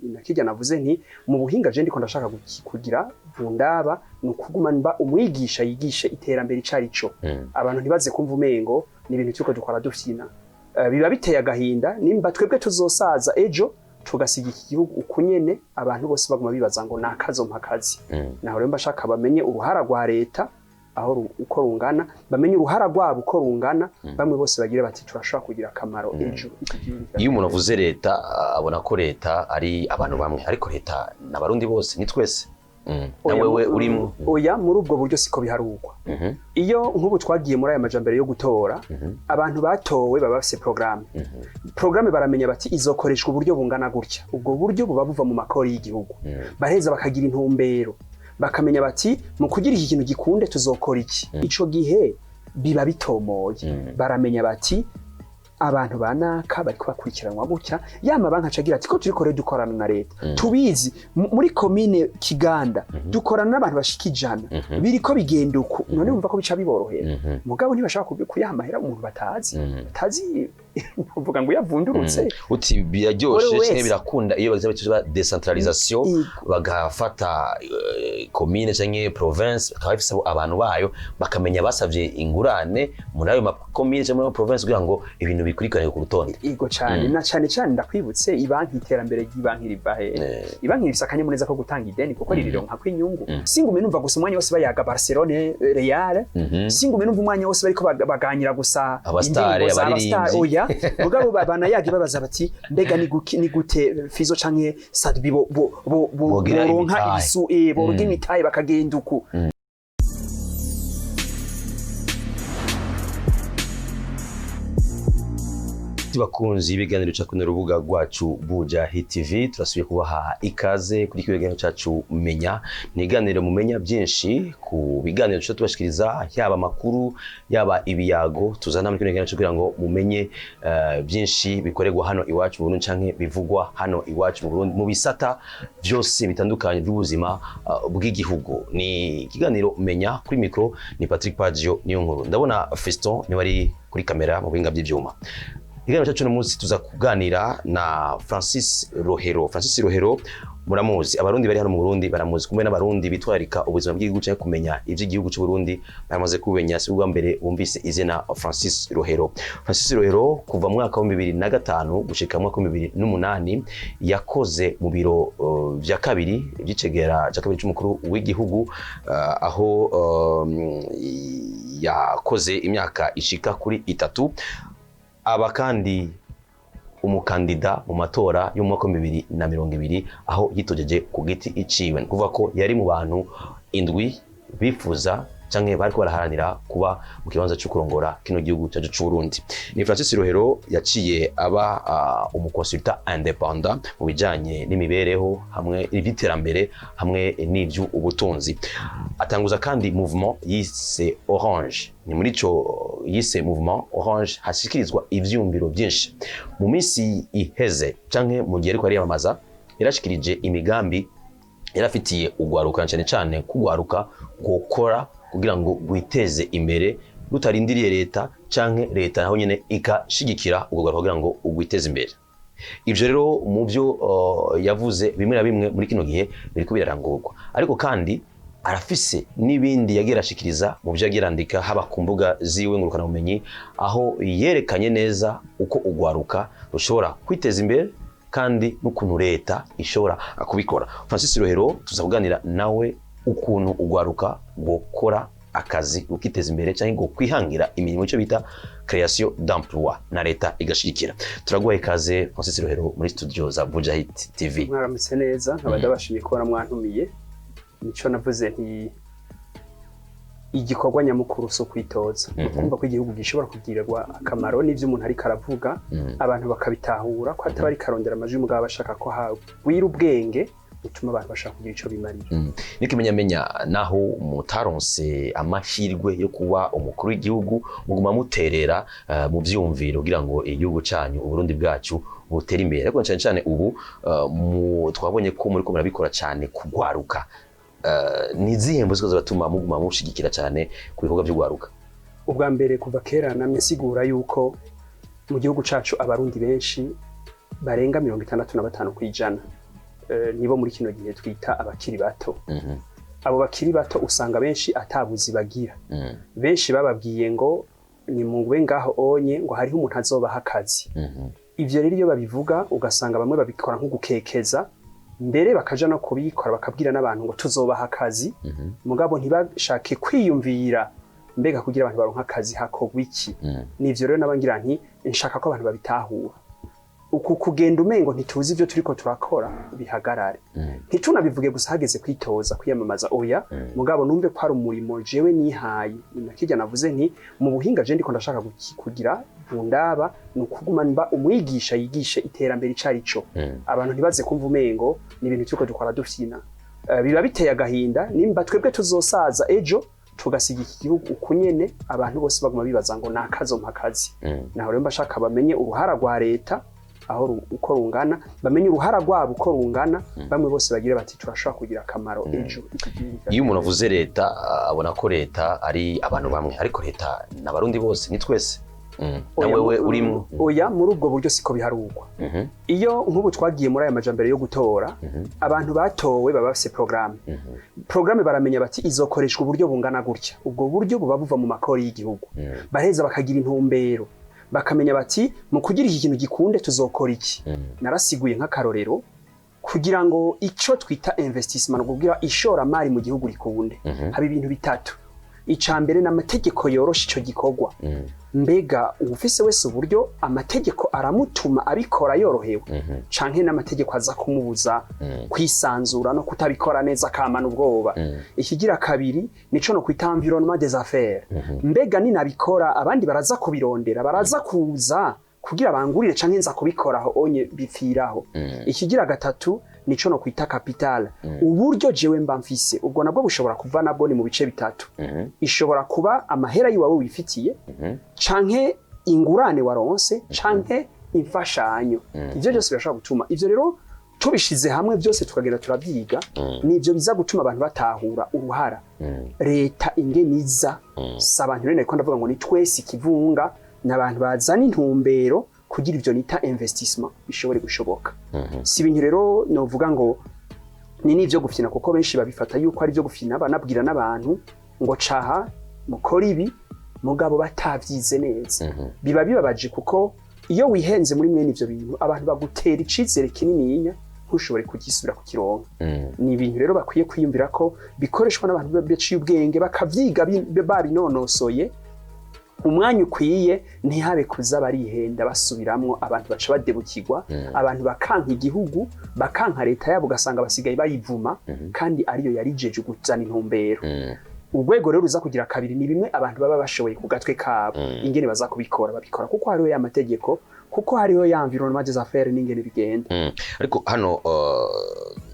Nakijya navuze nti mu buhinga je ndiko ndashaka kugira bundaba ni ukuguma mba umwigisha yigishe iterambere icari co. Abantu ntibaze kumva umengo ni ibintu turiko dukora dufyina. Biba biteye agahinda nimba twebwe tuzosaza ejo tugasiga iki gihugu ukunyene, abantu bose baguma bibaza ngo nakazo mpakazi. Naho rero mbashaka bamenye uruhara rwa leta aho uko rungana, bamenye uruhara rwabo uko rungana, bamwe bose bagira bati turashobora kugira akamaro ejo. Iyo umuntu avuze leta abona ko leta ari abantu bamwe, ariko leta n'abarundi bose, ni twese. Na wewe urimo. Oya, muri ubwo buryo siko biharugwa. Iyo nk'ubu twagiye muri aya majambere yo gutora, abantu batowe baba bafise programme. Programme baramenya bati izokoreshwa uburyo bungana gutya, ubwo buryo buba buva mu makori y'igihugu. Baraheza bakagira intumbero, bakamenya bati mu kugira iki kintu gikunde tuzokora iki. Ico gihe biba bitomoye, baramenya bati abantu banaka bariko bakurikiranwa gutya. Ya mabanki acagira ati ko turiko rero dukorana na leta, tubizi muri komine Kiganda dukorana n'abantu bashika 100, biriko bigenda uku. None wumva ko bica biborohera. Mugabo ntibashaka kuyaha amahera umuntu batazi, batazi uvuga ngo yavundurutse. Uti biraryoshe canke birakunda iyo bagize ba decentralisation, bagafata commune canke province bakaba bafise abantu bayo, bakamenya basavye ingurane muri ayo makomine canke muri province kugira ngo ibintu bikurikirane ku rutonde. Ego cyane, na cyane cyane ndakwibutse ibanki, iterambere ry'ibanki riva he? Ibanki rifise akanyamuneza ko gutanga ideni kuko ririronka kw'inyungu. Singume numva gusa umwanya wose bayaga Barcelone, Real, singume numva umwanya wose bariko baganira gusa abastare, abaririmbyi. Oya, mugabo banayaga babaza bati mbega ni gute Fizo canke Sadbi bo boronka ibisu, boronka imitahe bakagenda uku. Bakunzi ibiganiro cya kuno rubuga rwacu Buja Hit TV, turasubiye kubaha ikaze kuri kino kiganiro cyacu Menya. Ni iganiro mumenya byinshi ku biganiro tuca tubashikiriza, yaba amakuru, yaba ibiyago tuzana muri kino kiganiro kugira ngo mumenye byinshi bikorerwa hano iwacu mu Burundi canke bivugwa hano iwacu mu Burundi mu bisata byose bitandukanye by'ubuzima bw'igihugu. Ni ikiganiro Menya, kuri micro ni Patrick Paggio niyo nkuru. Ndabona Fiston niwe ari kuri kamera mu buhinga by'ivyuma. Ikiganiro cyacu uno munsi tuza kuganira na Francis Rohero. Francis Rohero muramuzi, abarundi bari hano mu Burundi baramuzi, kumwe n'abarundi bitwararika ubuzima bw'igihugu cyangwa kumenya ivy'igihugu cy'u Burundi baramaze kubimenya. Si ubwa mbere bumvise izina Francis Rohero. Francis Rohero kuva mu mwaka wa 2005 gushika mu mwaka wa 2008 yakoze mu biro vya kabiri vy'icegera cya kabiri c'umukuru w'igihugu, aho yakoze imyaka ishika kuri 3. Aba kandi umukandida mu matora y'umwaka wa 2020 aho yitojeje ku giti iciwe. Ni kuvuga ko yari mu bantu 7 bifuza canke bariko baraharanira kuba mu kibanza cyo kurongora kino gihugu cyacu c'u Burundi. Ni Francis Rohero yaciye aba umuconsultant indépendant mu bijanye n'imibereho hamwe n'iterambere hamwe n'ivy'ubutunzi. Atanguza kandi mouvement yise Orange. Ni muri ico yise mouvement Orange hashikirizwa ivyumviro byinshi. Mu minsi iheze canke mu gihe ariko ariyamamaza, yarashikirije imigambi yarafitiye ugwaruka, cyane cyane kugwaruka gukora kugira ngo gwiteze imbere rutarindiriye leta canke leta naho nyene ikashigikira ugwaruka kugira ngo ugwiteze imbere. Ivyo rero mu byo yavuze bimwe na bimwe muri kino gihe biriko birarangurwa, ariko kandi arafise n'ibindi yagiye arashikiriza mu byo yagiye arandika haba ku mbuga ziwe ngurukanabumenyi, aho yerekanye neza uko ugwaruka rushobora kwiteza imbere kandi n'ukuntu leta ishobora kubikora. Francis Rohero tuza kuganira nawe ukuntu ugwaruka gukora akazi ukiteza imbere cyangwa ngo kwihangira imirimo, icyo bita création d'emploi, na leta igashigikira. Turaguha ikaze Francis Rohero muri studio za Buja Hit TV. Mwaramutse neza, nkaba ndabashimiye kubona mwantumiye. Nico navuze nti igikorwa nyamukuru so kwitoza, kumva ko igihugu gishobora kugirirwa akamaro n'ivyo umuntu ariko aravuga, abantu bakabitahura ko ataba ariko arondera amajwi, mugabo bashaka ko hagwira ubwenge bituma abantu bashaka kugira ico bimarira. N'ikimenyamenya naho mutaronse amahirwe yo kuba umukuru w'igihugu, muguma muterera mu vyumviro kugira ngo igihugu canyu Uburundi bwacu butere imbere, ariko cyane cyane ubu twabonye ko muriko murabikora cyane kugwaruka. Ni izihe mvo ziko ziratuma muguma mushigikira cyane ku bikorwa vy'ugwaruka? Ubwa mbere kuva kera namye nsigura yuko mu gihugu cacu abarundi benshi barenga 65% Nibo muri kino gihe twita abakiri bato. Abo bakiri bato usanga benshi atabuzi bagira. Benshi bababwiye ngo nimugwe ngaho onye, ngo hariho umuntu azobaha akazi. Ivyo rero iyo babivuga, ugasanga bamwe babikora nko gukekeza, mbere bakaja no kubikora bakabwira n'abantu ngo tuzobaha akazi, mugabo ntibashake kwiyumvira mbega kugira abantu baronke akazi hakorwa iki. Nivyo rero nabangira nti nshaka ko abantu babitahura, uku kugenda umengo ntituzi ivyo turiko turakora bihagarare. Ntitunabivuge gusa hageze kwitoza, kwiyamamaza, oya. Mugabo numve ko ari umurimo jewe nihaye. Ni nakirya navuze nti mu buhinga je ndiko ndashaka kugira bundaba ni ukuguma mba umwigisha yigishe iterambere ico ari cyo. Abantu ntibaze kumva umengo ni ibintu turiko dukora dufyina. Biba biteye agahinda nimba twebwe tuzosaza ejo tugasiga iki gihugu uku nyene, abantu bose baguma bibaza ngo nakazompa akazi. Naho rero mbashaka bamenye uruhara rwa leta aho uko rungana, bamenye uruhara rwabo uko rungana, bamwe bose bagire bati turashobora kugira akamaro ejo iki gihugu. Iyo umuntu avuze leta, abona ko leta ari abantu bamwe, ariko leta ni Abarundi bose, ni twese. Na Oya, wewe urimwo. Oya, muri ubwo buryo siko biharurwa. Iyo nk'ubu twagiye muri aya majambere yo gutora, abantu batowe baba bafise programme. Programme baramenya bati izokoreshwa uburyo bungana gutya, ubwo buryo buba buva mu makori y'igihugu. Baraheza bakagira intumbero, bakamenya bati mu kugira iki kintu gikunde tuzokora iki. Narasiguye nk'akarorero, kugira ngo ico twita investissement, ni ukuvuga ishoramari mu gihugu, rikunde, haba ibintu bitatu. Ica mbere ni amategeko yorosha ico gikorwa. Mbega uwufise wese uburyo, amategeko aramutuma abikora yorohewe, canke n'amategeko aza kumubuza kwisanzura no kutabikora neza, akamana ubwoba? Ikigira kabiri nico no kwita environnement des affaires. Mbega ninabikora abandi baraza kubirondera, baraza kuza kugira bangurire, canke nza kubikoraho onye bipfiraho? Ikigira gatatu nico no kwita capital, uburyo jewe mba mfise. Ubwo nabwo bushobora kuva, nabwo ni mu bice bitatu. Ishobora kuba amahera yiwawe wifitiye, canke ingurane waronse, canke imfashanyo. Ivyo byose birashobora gutuma, ivyo rero tubishize hamwe byose tukagenda turabyiga, nivyo biza gutuma abantu batahura uruhara leta ingene iza. Si abantu rero nariko ndavuga ngo ni twese ikivunga, ni abantu bazana intumbero kugira ivyo nita investissement bishobore gushoboka. Si ibintu rero novuga ngo ni n'ivyo gufyina, kuko benshi babifata yuko ari ivyo gufyina, banabwira n'abantu ngo caha mukora ibi, mugabo batavyize neza. Biba bibabaje, kuko iyo wihenze muri mwene ivyo bintu, abantu bagutera icizere kinininya ntushobore kugisubira kukironka. Ni ibintu rero bakwiye kwiyumvira ko bikoreshwa n'abantu baciye ubwenge, bakavyiga babinonosoye umwanya ukwiye, ntihabe kuza barihenda basubiramwo, abantu baca badebukirwa, abantu bakanka igihugu, bakanka leta yabo, ugasanga basigaye bayivuma kandi ariyo yarijeje kuzana intumbero. Urwego rero ruza kugira kabiri ni bimwe abantu baba bashoboye ku gatwe kabo. Ingene baza kubikora, babikora kuko hariho ya mategeko, kuko hariho ya environnement des affaires n'ingene bigenda. Ariko hano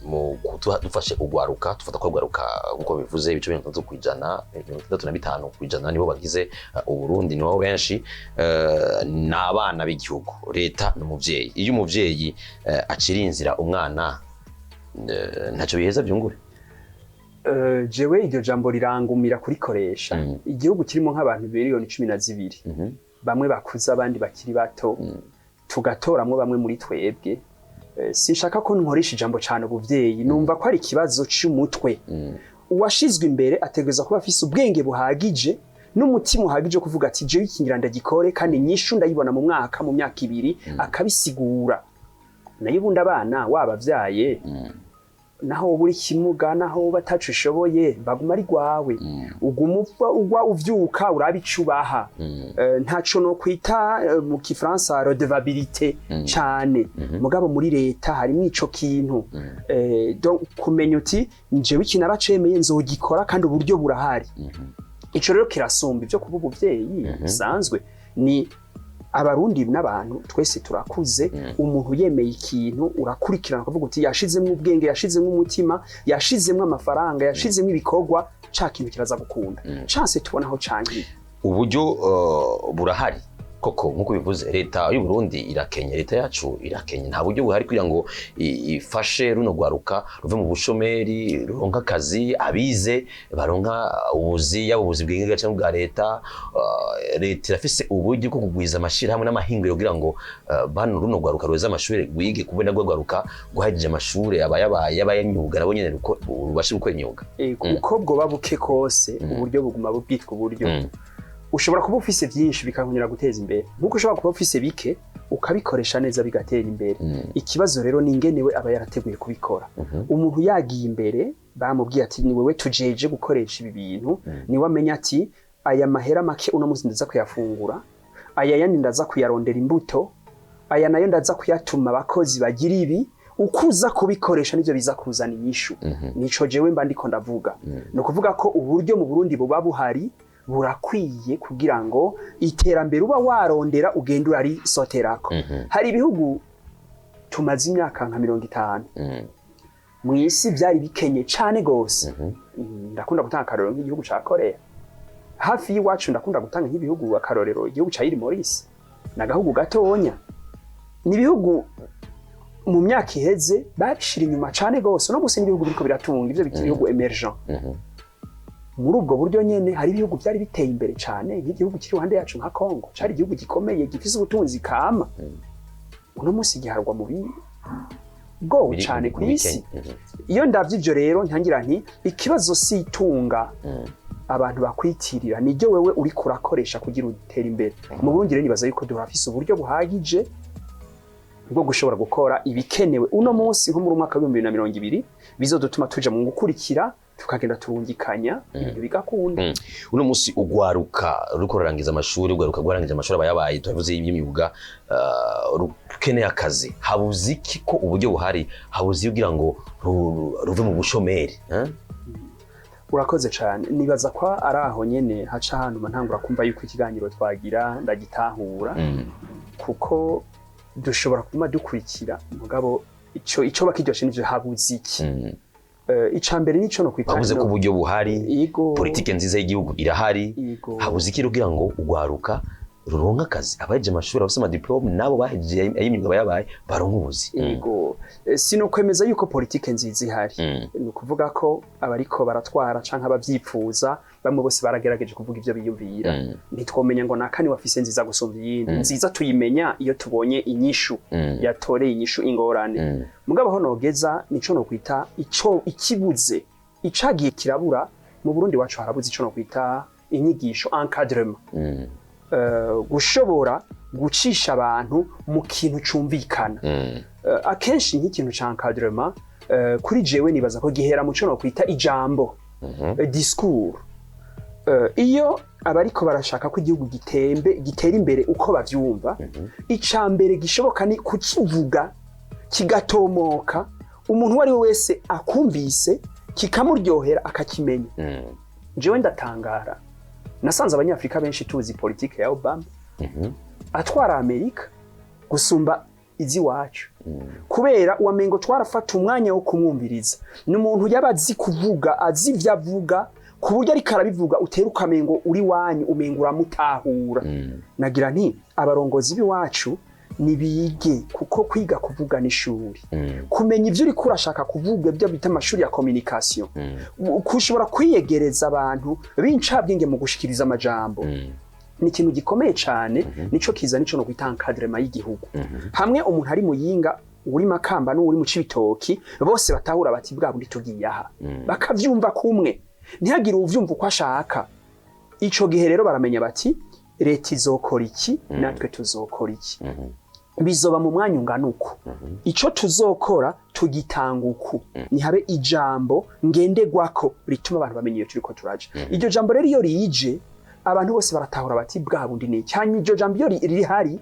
mu dufashe ugwaruka, tufata ko ugwaruka nkuko bivuze ibice 60%, 65% nibo bagize Uburundi, nibo benshi, ni abana b'igihugu. Leta ni umuvyeyi. Iyo umuvyeyi acira inzira umwana, ntacyo biheza byungure. Jewe iryo jambo rirangumira kurikoresha. Igihugu kirimo nk'abantu miliyoni 12, bamwe bakuze abandi bakiri bato, tugatoramwo bamwe muri twebwe. Sinshaka ko nkoresha ijambo cane ubuvyeyi, numva ko ari ikibazo c'umutwe. Uwashizwe imbere ategerezwa kuba afise ubwenge buhagije n'umutima uhagije wo kuvuga ati jewe ikingira ndagikore, kandi inyishu ndayibona mu mwaka, mu myaka 2, akabisigura. Nayo ubundi abana wabavyaye, naho woba uri kimuga, naho woba ataco ushoboye, baguma ari rwawe. Uguma upfa, ugwa uvyuka uraba ico ubaha. Ntaco no kwita mu kifaransa redevabilité cane, mugabo muri leta harimwo ico kintu. Donc kumenya uti njewe iki naracemeye, nzogikora, kandi uburyo burahari. Ico rero kirasumba ivyo kuba ubuvyeyi bisanzwe. Ni Abarundi n'abantu twese turakuze. Umuntu yemeye ikintu urakurikirana, ukavuga uti yashizemwo ubwenge, yashizemwo umutima, yashizemwo amafaranga, yashizemwo ibikorwa, ca kintu kiraza gukunda. Chance tubona aho cankiye. Uburyo burahari. Koko nk'uko bivuze, leta y'u Burundi irakenye, leta yacu irakenye, nta buryo buhari kugira ngo ifashe runo rwaruka ruve mu bushomeri, ruronka akazi, abize baronka ubuzi, yaba ubuzi bw'ingiga cyangwa bwa leta. Leta irafise uburyo bwo kugwiza amashirahamwe n'amahinguriro kugira ngo bano runo rwaruka ruheze amashuri rwige, kubona rwo rwaruka rwahejeje amashuri abayabaye abayimyuga nabo nyene rubashe gukora imyuga. Uko bwoba buke kose, uburyo buguma bwitwa uburyo. Ushobora kuba ufise byinshi bikakunyura guteza imbere, nkuko ushobora kuba ufise bike ukabikoresha neza bigatera imbere. Ikibazo rero ni ingene we aba yarateguye kubikora. Umuntu yagiye imbere bamubwiye ati: "Ni wewe tujeje gukoresha ibi bintu." Niwe amenya ati: "Aya mahera make uno munsi ndaza kuyafungura, aya yandi ndaza kuyarondera imbuto, aya nayo ndaza kuyatuma abakozi bagira ibi." Ukuza kubikoresha nivyo biza kuzana inyishu. Nico jewe mba ndiko ndavuga. Ni ukuvuga ko uburyo mu Burundi buba buhari, burakwiye kugira ngo iterambere uba warondera ugende urarisoterako. Hari ibihugu tumaze imyaka nka 50 mu isi byari bikenye cane gose. Ndakunda gutanga akarorero nk'igihugu ca Korea hafi y'iwacu, ndakunda gutanga nk'ibihugu akarorero igihugu ca Île Maurice, ni agahugu gatonya, ni ibihugu mu myaka iheze babishira inyuma cane gose. Uno munsi n'ibihugu biriko biratunga, ivyo bita ibihugu émergents. Muri ubwo buryo nyene hari ibihugu byari biteye imbere cane, nk'igihugu kiri iruhande yacu nka Congo, cari igihugu gikomeye gifise ubutunzi kama. Uno munsi giharwa mu bigowe cane ku isi. Iyo ndavye ivyo rero, ntangira nti ikibazo si itunga abantu bakwitirira, niryo wewe uriko urakoresha kugira utere imbere. Mu Burundi rero nibaza yuko durafise uburyo buhagije bwo gushobora gukora ibikenewe uno munsi, nko muri umwaka wa 2020, bizodutuma tuja mu gukurikira, tukagenda turungikanya ibintu bigakunda. Uno munsi ugwaruka ruriko rurangiza amashuri, ugwaruka rwarangije amashuri aba yabaye, turavuze y'imyuga, rukeneye akazi, habuze iki ko uburyo buhari? Habuze kugira ngo ruve mu bushomeri, eh? Urakoze cane. Nibaza ko ari aho nyene haca ahantu ntangura kumva yuko ikiganiro twagira ndagitahura, kuko dushobora kuguma dukurikira, mugabo ico bakiryoshe nivyo: habuze iki? Ica mbere nico no kwita Bavuze ko uburyo buhari, Yego. politike nziza y'igihugu irahari. Yego. Habuze iki kugira ngo ugwaruka ruronke akazi, abahejeje amashuri, abafise amadiplôme nabo bahejeje ay'imyuga bayabaye baronke ubuzi? Yego. Sino kwemeza yuko politike nziza ihari. Ni ukuvuga ko abariko baratwara canke abavyipfuza bamwe bose baragerageje kuvuga ivyo biyumvira. Ntitwomenya ngo nakani wafise nziza gusumba iyindi. Nziza tuyimenya iyo tubonye inyishu yatoreye inyishu ingorane. Mugabo aho nogeza nico nokwita ico ikibuze, icagiye kirabura mu Burundi wacu, harabuze ico nokwita inyigisho, encadrement. Gushobora gucisha abantu mu kintu cumvikana. Akenshi nk'ikintu ca encadrement, kuri jewe nibaza ko gihera mu co nokwita ijambo, discours. Iyo abariko barashaka ko igihugu gitembe gitera imbere uko bavyumva, ica mbere gishoboka ni kukivuga kigatomoka, umuntu uwo ari we wese akumvise kikamuryohera, akakimenya. Jewe ndatangara, nasanze Abanyafrika benshi tuzi politike ya Obama atwara Amerika gusumba iziwacu, kubera uwamengo twarafata umwanya wo kumwumviriza. Ni umuntu yaba azi kuvuga, azi ivyo avuga, ku buryo ariko arabivuga utera ukamengo uri wanyu, umengo uramutahura. Nagira nti abarongozi b'iwacu nibige, kuko kwiga kuvuga n'ishuri, kumenya ivyo uriko urashaka kuvuga, ibyo bita amashuri ya communication, kushobora kwiyegereza abantu b'incabwenge mu gushikiriza amajambo ni ikintu gikomeye cane. Nico kiza, nico no kwita encadrement y'igihugu. Hamwe umuntu ari Muyinga, uri Makamba n'uri mu Cibitoki, bose batahura bati: "Bwa bundi tugiye aha," bakavyumva kumwe, ntihagire uwuvyumva uko ashaka. Ico gihe rero baramenya bati: "Leta izokora iki, natwe tuzokora iki, bizoba mu mwanya ungana uku, ico tuzokora tugitanga uku." Nihabe ijambo ngenderwako rituma abantu bamenya iyo turiko turaja. Iryo jambo rero iyo rije, abantu bose baratahura bati: "Bwa bundi ni iki?" Hanyuma iryo jambo iyo rihari,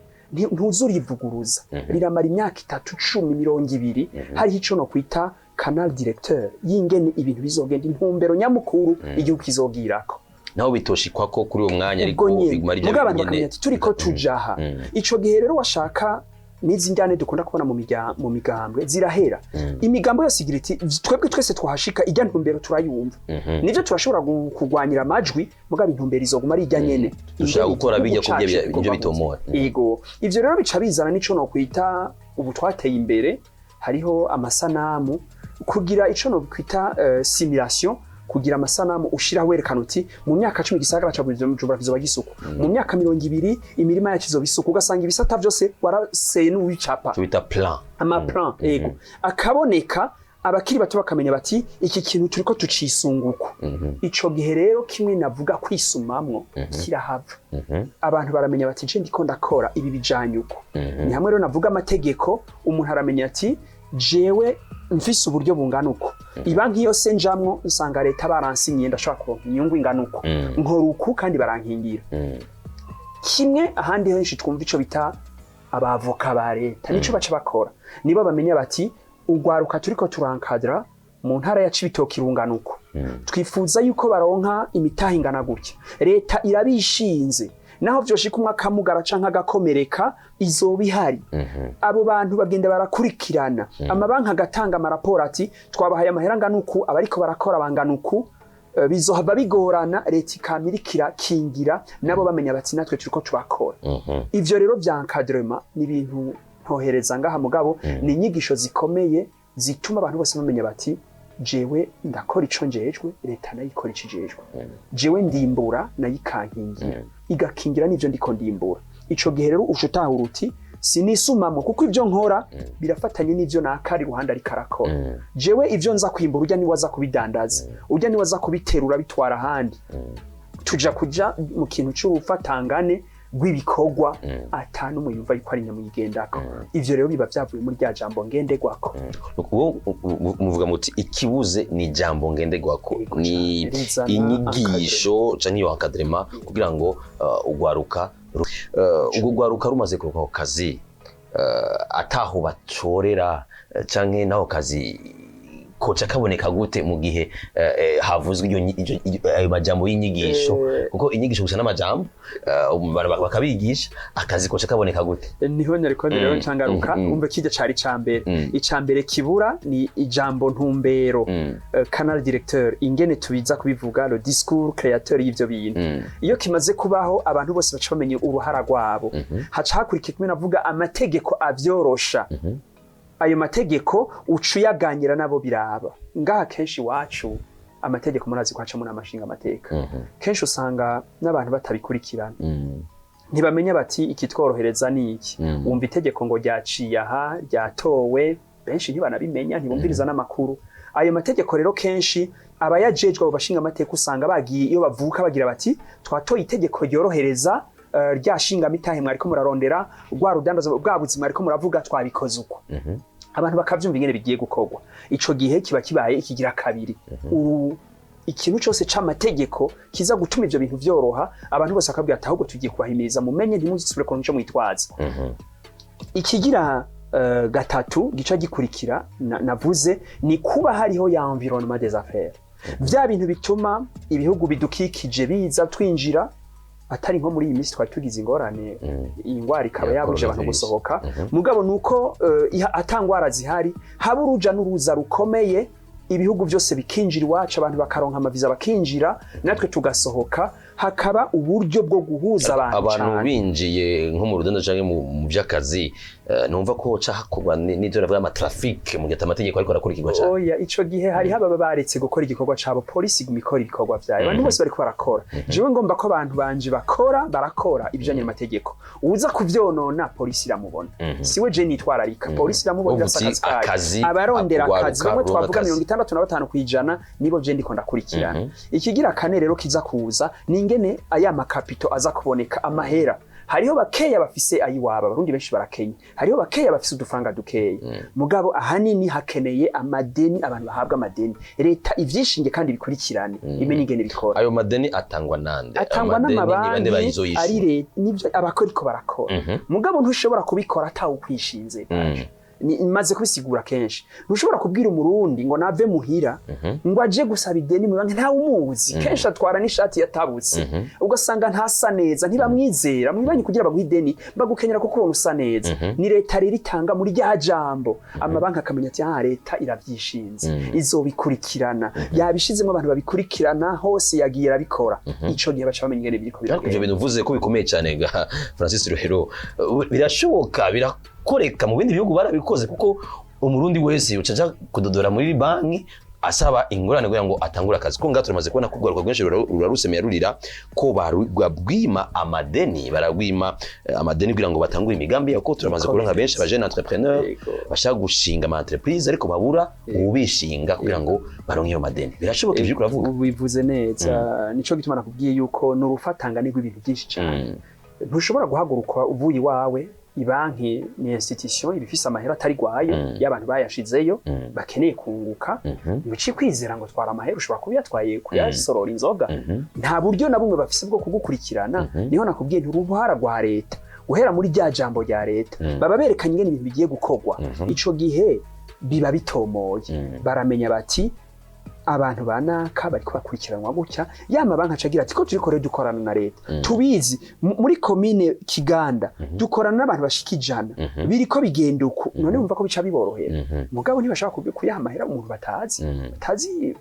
ntuzurivuguruza, riramara imyaka 3, 10, 20. Hariho ico no kwita canal directeur y'ingene ibintu bizogenda, intumbero nyamukuru igihugu kizogirako. Naho bitoshikwa ko kuri uwo mwanya, ariko Ubwo nyene biguma ari bya mugabo abantu bindi bakamenya nyene. ati: "Turiko tuja aha." Ico gihe rero washaka N'izi njyane dukunda kubona mu migambwe zirahera. Imigambo yose igira iti: "Twebwe twese twahashika, ijya ntumbero turayumva." Nivyo, turashobora kugwanira amajwi, mugabo intumbero izoguma ari ijya nyene. Dushaka Ingene gukora igihugu bijya kubyo cacu ibyo gikorwa bitomora. gute. Ego, ivyo rero bica bizana n'ico nokwita ubu twateye imbere, hariho amasanamu kugira ico nokwita simulation, kugira amasanamu ushiraho werekana uti: mu myaka 10 igisagara ca Bujumbura kizoba gisuku, mu myaka 20 imirima yacu izoba isuku, ugasanga ibisata vyose waraseye n'uwicapa. Tubita plan. Amaplan, ego, akaboneka, abakiri bato bakamenya bati: "Iki kintu turiko tucisunguko." Ico gihe rero kimwe navuga kwisumamwo kirahava. Abantu baramenya bati: "Nje ndiko ndakora ibi bijanye uko." Ni hamwe rero navuga amategeko, umuntu aramenya ati: "Jewe mfise uburyo bungana uko, ibanki yose njamwo nsanga leta baransinyiye, ndashobora kuronka inyungu ingana uko, nkora uku kandi barankingira." Kimwe ahandi henshi twumva ico bita abavoka ba leta, nico baca bakora, nibo bamenya bati: "Ugwaruka turiko turankadra mu ntara ya Cibitoke irungana uko, twifuza yuko baronka imitahe ingana gutya, leta irabishinze, naho vyoshika umwe akamugara canke agakomereka izoba ihari." Abo bantu bagenda barakurikirana, amabanki agatanga amaraporo ati: "Twabahaye amahera angana uku, abariko barakora bangana uku." Bizohava bigorana, leta ikamirikira kingira nabo bamenya bati: "Natwe turiko turakora." Ivyo rero vya encadrement ni ibintu ntohereza ngaha, mugabo ni inyigisho zikomeye zituma abantu bose bamenya bati: "Jewe ndakora ico njejwe, leta nayo ikora ico ijejwe. Jewe ndimbura, nayo ikankingira, igakingira n'ivyo ndiko ndimbura." Ico gihe rero uca utahura uti: "Sinisumamwo, kuko ivyo nkora birafatanye n'ivyo nakari iruhande ariko arakora. Jewe ivyo nza kwimbura, urya niwe aza kubidandaza, urya niwe aza kubiterura bitwara ahandi." Tuja kuja mu kintu c'urufatangane rw'ibikorwa, ata n'umwe yumva yuko ari nyamuyigendako. Ivyo rero biba vyavuye muri rya jambo ngenderwako. Ubu muvuga muti ikibuze ni ijambo ngenderwako, Yego ni cane, rizana inyigisho canke iyo encadrement kugira ngo ugwaruka urwo gwaruka rumaze kuronka ako kazi, ataho bacorera, canke naho kazi koca kaboneka gute mu gihe havuzwe ayo majambo y'inyigisho? Kuko inyigisho gusa n'amajambo, bakabigisha, akazi koca kaboneka gute? Niho nariko rero ncangaruka. Umve, kirya cari ica mbere. Ica mbere kibura ni ijambo ntumbero, canal directeur, ingene tubiza kubivuga, le discours créateur y'ivyo bintu. Iyo kimaze kubaho, abantu bose baca bamenya uruhara rwabo. Haca hakurikira kumwe navuga amategeko avyorosha. Ayo mategeko uca uyaganira nabo biraba. Ngaha kenshi iwacu amategeko murazi ko hacamo n'amashinga amateka, kenshi usanga n'abantu batabikurikirana, ntibamenya bati: "Ikitworohereza ni iki?" Wumva itegeko ngo ryaciye aha, ryatowe, benshi ntibanabimenya, ntibumviriza n'amakuru. Ayo mategeko rero kenshi abayajejwe, abo bashinga amateka, usanga bagiye iyo bavuka bagira bati: "Twatoye itegeko ryorohereza rya shingamitahe mwariko murarondera, rwa rudandaza, bwa buzima mwariko muravuga, twabikoze uko." Abantu bakavyumva ingene bigiye gukorwa. Ico gihe kiba kibaye ikigira kabiri. Ikintu cyose c'amategeko kiza gutuma ivyo bintu vyoroha, abantu bose bakabwira ati: "Ahubwo tugiye kubahimiriza, mumenye, ntimuzisubire kuronka ico mwitwaza." Ikigira gatatu gica gikurikira navuze ni kuba hariho ya environnement des affaires, vya bintu bituma ibihugu bidukikije biza twinjira, atari nko muri iyi minsi twari tugize ingorane, iyi ngwara ikaba Ya yabuje abantu coronavirus. gusohoka. Mugabo nuko ata ngwara zihari, haba uruja n'uruza rukomeye, ibihugu byose bikinjira iwacu, abantu bakaronka amaviza bakinjira, natwe tugasohoka, hakaba uburyo bwo guhuza abantu Abantu cane. binjiye nko mu rudanda canke mu vy'akazi, numva ko hoca hakorwa n'ivyo navuga ama trafic mu gihe amategeko ariko arakurikirwa cane. Oya, ico gihe hariho ababa baretse gukora igikorwa cabo, polisi iguma ikora ibikorwa vyayo, abantu bose bariko barakora. Jewe ngomba ko abantu banje bakora, barakora ibijanye n'amategeko. Uza kuvyonona polisi iramubona, siwe je nitwararika, polisi iramubona. Uvuga Irafise uti akazi kayo. Akazi, Abarondera akugwaruka, akazi bamwe ruronka twavuga akazi. 65% nibo je ndiko ndakurikirana. Ikigira kane rero kiza kuza ni ingene aya ma capitaux aza kuboneka, amahera. Hariho bakeya bafise ayiwabo, abarundi benshi barakenye, hariho bakeya bafise udufaranga dukeya, mugabo ahanini hakeneye amadeni, abantu bahabwa amadeni, leta ivyishinge kandi bikurikirane, imenye ingene bikora. Ayo madeni atangwa nande? Atangwa Amadeni ni bande n'amabanki bayizoyishura? Ari leta, nivyo abakoriko barakora. Mugabo ntushobora kubikora atawukwishinze. Maze kubisigura kenshi, ntushobora kubwira Umurundi ngo nave muhira ngo aje gusaba ideni mu banki, ntawe umuzi. Kenshi atwara n'ishati yatabutse, ugasanga ntasa neza, ntibamwizera mu banki. Kugira baguhe ideni bagukenyera kuko ubona usa neza. Ni leta rero itanga muri rya jambo, amabanki akamenya ati: "Ah, leta iravyishinze, izobikurikirana, yabishizemo abantu babikurikirana hose, yagiye irabikora." Ico gihe baca bamenya ingene biriko Ariko ivyo biragenda. bintu uvuze ko bikomeye cyane ga Francis Rohero, birashoboka, birakoreka, mu bindi bihugu barabikoze, kuko Umurundi wese uca aja kudodora muri banki asaba ingurane kugira ngo atangure akazi, ko ngaha turamaze kubona ko urwaruka rwinshi rurarusemeye rurira ko barwima amadeni, baragwima amadeni kugira ngo batangure imigambi yabo, ko turamaze kubona nka benshi aba jeune entrepreneur bashaka gushinga ama entreprise ariko babura uwubishinga kugira ngo baronke ayo madeni. Birashoboka ivyo uriko uravuga? Ubivuze neza. Nico gituma nakubwiye yuko ni urufatangane rw'ibintu byinshi cyane. Ntushobora guhaguruka uvuye iwawe. Ibanki ni institution iba ifise amahera atari gwayo, y'abantu bayashizeyo, bakeneye kunguka. Ntibici kwizera ngo twara amahera, ushobora kuba uyatwaye kuyasorora inzoga. Nta buryo na bumwe bafise bwo kugukurikirana. Niho nakubwiye nti uruhara rwa leta, guhera muri rya jambo rya leta, baba berekanye ingene ibintu bigiye gukorwa. Ico gihe biba bitomoye, baramenya bati abantu banaka bariko bakurikiranwa gutya. Ya mabanki aca agira ati ko turiko rero dukorana na leta, tubizi muri komine Kiganda dukorana n'abantu bashika 100, biriko bigenda uku. None wumva ko bica biborohera. Mugabo ntibashaka kuyaha amahera umuntu batazi, batazi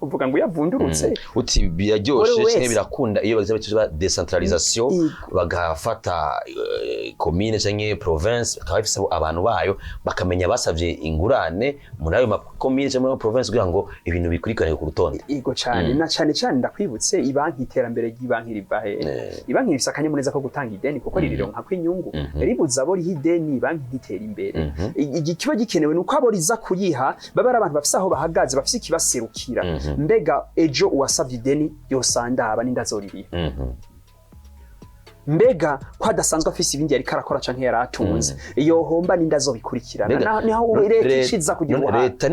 uvuga ngo uyavundurutse. Uti biraryoshe Buri wese. canke birakunda iyo bagize bati décentralisation, bagafata commune canke province bakaba bafise abantu bayo, bakamenya basavye ingurane muri ayo makomine canke muri ayo province kugira ngo ibintu bikurikirane ku rutonde. Ego cane. Na cane cane ndakwibutse, ibanki, iterambere ry'ibanki riva hehe? Ibanki rifise akanyamuneza ko gutanga ideni kuko ririronka inyungu. Ribuza abo riha ideni, banki ntitera imbere. Ikiba gikenewe ni uko abo riza kuyiha baba ari abantu bafise aho bahagaze, bafise ikibaserukira. Mbega ejo uwasavye ideni yosandaba n'inda azoririha? Mbega ko adasanzwe afise ibindi yariko arakora canke yari atunze, yohomba n'inda azobikurikirana? Niho leta ishiza kugira None uruhara. Leta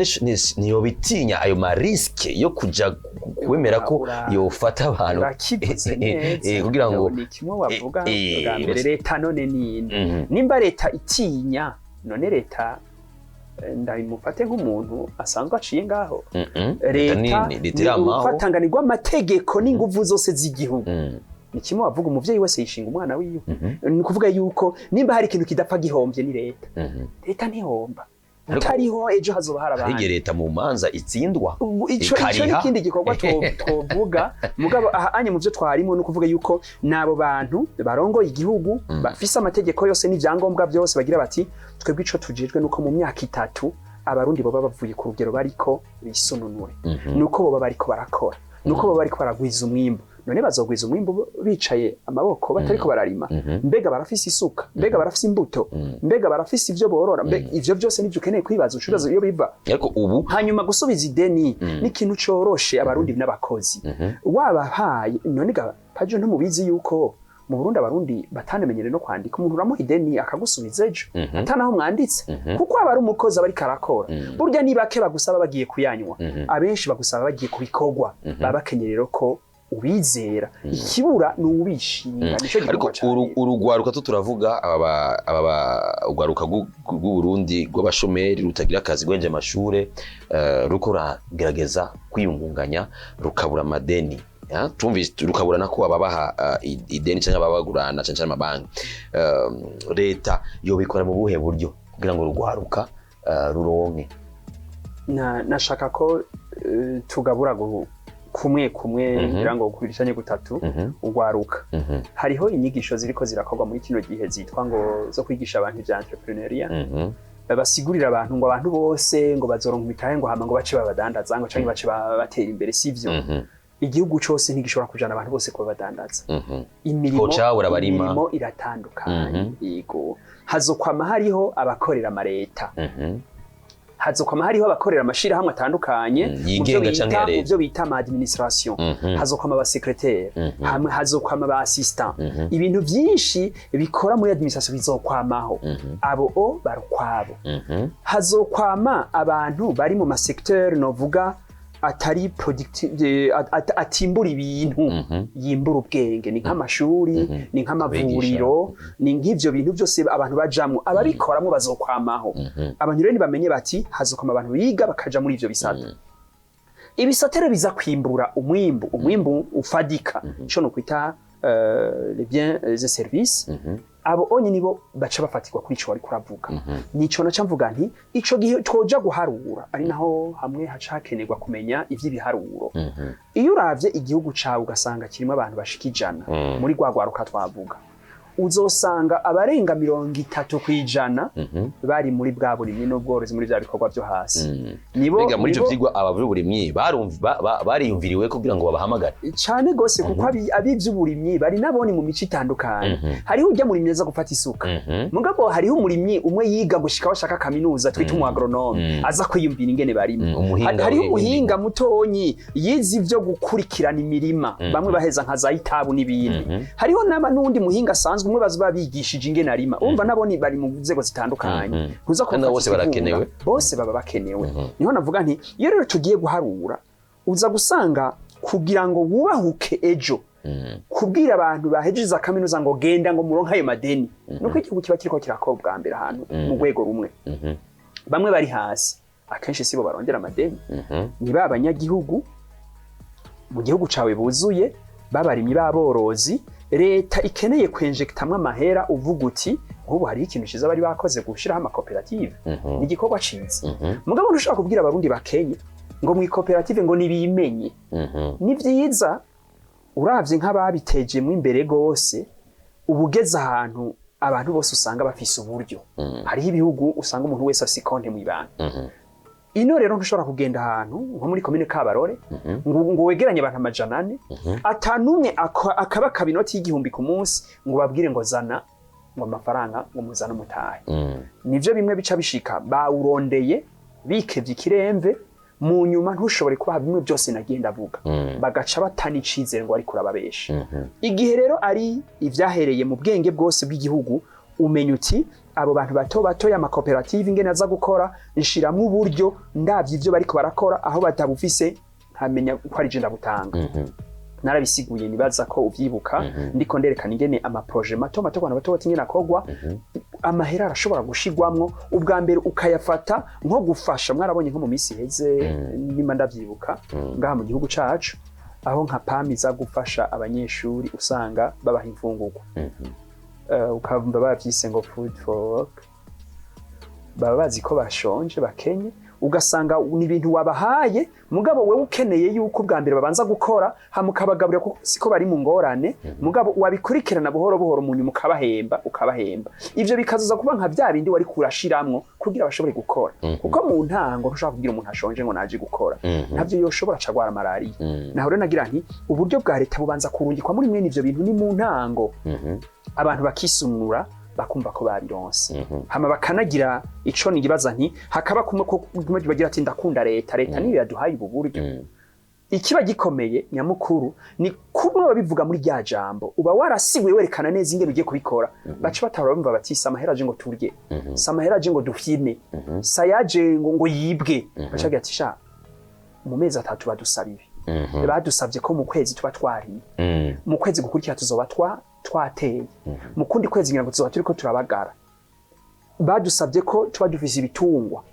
ntiyobitinya ayo ma risques yo kuja kwemera ko yofata abantu? Urakivuze neza. Kugira ngo Ni kimwe wavuga bwa mbere, leta none ninde? Nimba leta itinya, none leta ndabimufate nk'umuntu asanzwe aciye ngaho? Leta Leta leta ni iramaho. urufatangane rw'amategeko n'inguvu zose z'igihugu. Ni kimwe wavuga, umuvyeyi wese yishinga umwana wiwe. Ni ukuvuga yuko nimba hari ikintu kidapfa gihombye ni leta. Leta ntihomba. Ariko Utariho ejo hazoba hari hari abandi. igihe leta mu manza itsindwa Ubu ico ikariha. n'ikindi gikorwa twovuga. Mugabo aha anye mu byo twarimo ni ukuvuga yuko n'abo bantu barongoye igihugu bafise amategeko yose n'ivyangombwa byose, bagira bati twebwe ico tujejwe nuko mu myaka 3 Abarundi boba bavuye ku rugero bariko bisununure, nuko boba bariko barakora, nuko boba bariko baragwiza umwimbu. None bazogwiza umwimbu bicaye amaboko batariko bararima? Mbega barafise isuka? Mbega barafise imbuto? Mbega barafise ivyo borora? Mbega ivyo byose nivyo ukeneye kwibaza, ucubaza iyo biva. Ariko ubu Hanyuma gusubiza ideni n'ikintu coroshe. Abarundi n'abakozi, wabahaye. None ga pajo, ntumubizi yuko mu Burundi Abarundi batanamenyere no kwandika? Umuntu uramuha ideni akagusubiza ejo, atanaho mwanditse, kuko aba ari umukozi, aba ariko arakora. Burya ni bake bagusaba bagiye kuyanywa, abenshi bagusaba bagiye kubikorwa. Baba bakeneye rero ko ubizera. Ikibura ni uwubishinga, nico Ariko gikorwa ca leta. Urugwaruka tu turavuga aba urwaruka rw'u Burundi rw'abashomeri, rutagira akazi, rwenje amashure, ruko ruragerageza kwiyungunganya, rukabura amadeni ya, tumvise rukabura nako ababaha ideni cyangwa ababagurana cyangwa amabanki. Leta yobikora mu buhe buryo kugira ngo rugwaruka ruronke? Nashaka ko tugabura kumwe kumwe, ngira ngo kubiri canke gutatu. Ugwaruka, hariho inyigisho ziriko zirakorwa muri kino gihe zitwa ngo zo kwigisha abantu ivya entrepreneuriat. Basigurira abantu ngo abantu bose ngo bazoronka imitahe, ngo hama ngo bace babadandaza, ngo canke bace batera imbere. Sivyo. Igihugu cose ntigishobora kujana abantu bose kuba badandaza. Imirimo Hoca abarima. Imirimo iratandukanye. Yego, hazokwama hariho abakorera amareta, hazokwama hariho abakorera amashirahamwe atandukanye mu vyo Yigenga canke ya leta. Mu vyo bita ama administration. Hazokwama aba secrétaire, hamwe hazokwama aba assistant, ibintu vyinshi bikora muri administration bizokwamaho. Abo o barukwabo. Hazokwama abantu bari mu ma secteur novuga Atari atimbura ibintu, yimbura ubwenge. Ni nk'amashuri, ni nk'amavuriro, ni nk'ivyo bintu byose abantu bajamwo, ababikoramwo bazokwamaho. Abantu rero ntibamenye bati hazokwama abantu biga bakaja muri ivyo bisata. Ibisata rero biza kwimbura umwimbu ufadika, ico no kwita les biens et services. Abo onye nibo baca bafatirwa kuri ico wariko uravuga. Nico naca mvuga nti ico gihe twoja guharura, ari naho hamwe haca hakenerwa kumenya ivy'ibiharuro. Iyo uravye igihugu cawe ugasanga kirimo abantu bashika 100, muri rwa rwaruka twavuga, uzosanga abarenga 30% bari muri bwa burimyi n'ubworozi, muri vya bikorwa vyo hasi. Nibo Mbega muri ivyo nibo vyigwa aba burimyi bariyumviriwe kugira ngo babahamagare? Cane gose, kuko abivy'uburimyi bari nabone mu mico itandukanye. Hariho ujya murimyi aza gufata isuka, mugabo hariho umurimyi umwe yiga gushika aho ashaka kaminuza, twita umu agronome, aza kwiyumvira ingene barima. Umuhinga Hariho umuhinga mutonyi yize ivyo gukurikirana imirima, bamwe baheza nka za itabu n'ibindi. Hariho n'undi muhinga asanzwe umwe baza babigishije ingene arima. Urumva nabo ni bari mu nzego zitandukanye. Ntuza Kandi kubafata bose ikivunga. barakenewe. Bose baba bakenewe. Niho navuga nti iyo rero tugiye guharura, uza gusanga kugira ngo wubahuke ejo kubwira abantu bahejeje za kaminuza ngo genda ngo muronke ayo madeni, nuko igihugu kiba kiriko kirakora ubwa mbere ahantu mu rwego rumwe. Bamwe bari hasi akenshi sibo barondera amadeni, ni ba banyagihugu mu gihugu cawe buzuye babarimyi, b'aborozi leta ikeneye kwenjekitamwo amahera. Uvuga uti nk'ubu hariho ikintu ciza bari bakoze, gushiraho amakoperative, ni igikorwa ciza. Mugabo ntushobora kubwira Abarundi bakenye ngo mu ikoperative ngo nibimenye. Ni vyiza, uravye nk'ababitejemwo imbere gose, ubugeze ahantu abantu bose usanga bafise uburyo. Hariho ibihugu usanga umuntu wese afise ikonte mw'ibanki. Ino rero ntushobora kugenda ahantu nko muri komine Kabarore ngo wegeranye abantu 400, atanumwe akaba kabinoti y'1000 ku munsi, ngo babwire ngo zana ngo amafaranga, ngo muzane umutahe. Nivyo bimwe bica bishika bawurondeye bikevye ikiremve, mu nyuma ntushobore kubaha bimwe byose nagiye ndavuga, bagaca batana icizere ngo ariko urababesha. Igihe rero ari ivyahereye mu bwenge bwose bw'igihugu, umenya uti abo bantu bato bato y'amakoperative ingene aza gukora, nshiramwo uburyo ndavye ivyo bariko barakora, aho batabufise nkamenya ko ari je ndabutanga. Narabisiguye, nibaza ko uvyibuka, ndiko nderekana ingene ama projets mato mato ku bantu bato bato ingene akorwa. Amahera arashobora gushigwamwo ubwa mbere ukayafata nko gufasha. Mwarabonye nko mu minsi iheze, nimba ndavyibuka, ngaha mu gihugu cacu aho nka PAM iza gufasha abanyeshuri, usanga babaha imfungurwa, ukamva bavyise ngo food for work, baba bazi ko bashonje bakenye. Ugasanga ni ibintu wabahaye, mugabo wewe ukeneye yuko ubwa mbere babanza gukora, hama ukabagaburira, kuko siko bari mu ngorane. Mugabo wabikurikirana buhoro buhoro, mu nyuma ukabahemba. Ivyo bikazoza kuba nka bya bindi wari kurashiramwo kugira bashobore gukora, kuko mu ntango ntushobora kubwira umuntu ashonje ngo naje gukora, ntavyo yoshobora, acagwara malariya. Naho rero nagira nti uburyo bwa leta bubanza kurungikwa muri mwene ivyo bintu ni mu ntango, abantu bakisunura, bakumva ko babironse, hama bakanagira ico nibaza nti hakaba kumwe ko kumwe bagira ati ndakunda leta, leta niyo yaduhaye ubu buryo. Ikiba gikomeye nyamukuru ni kumwe babivuga muri rya jambo uba warasiguye, werekana neza ingene ugiye kubikora, baca batahora bumva bati si amahera aje ngo turye, si amahera aje ngo dufyine, si ayaje ngo yibwe. Baca bagira ati sha mu mezi 3 badusaba ibi, badusabye ko mu kwezi tuba twariye, mu kwezi gukurikira tuzoba twateye, mu kundi kwezi ngira ngo tuzoba turiko turabagara, badusabye ko tuba dufise ibitungwa,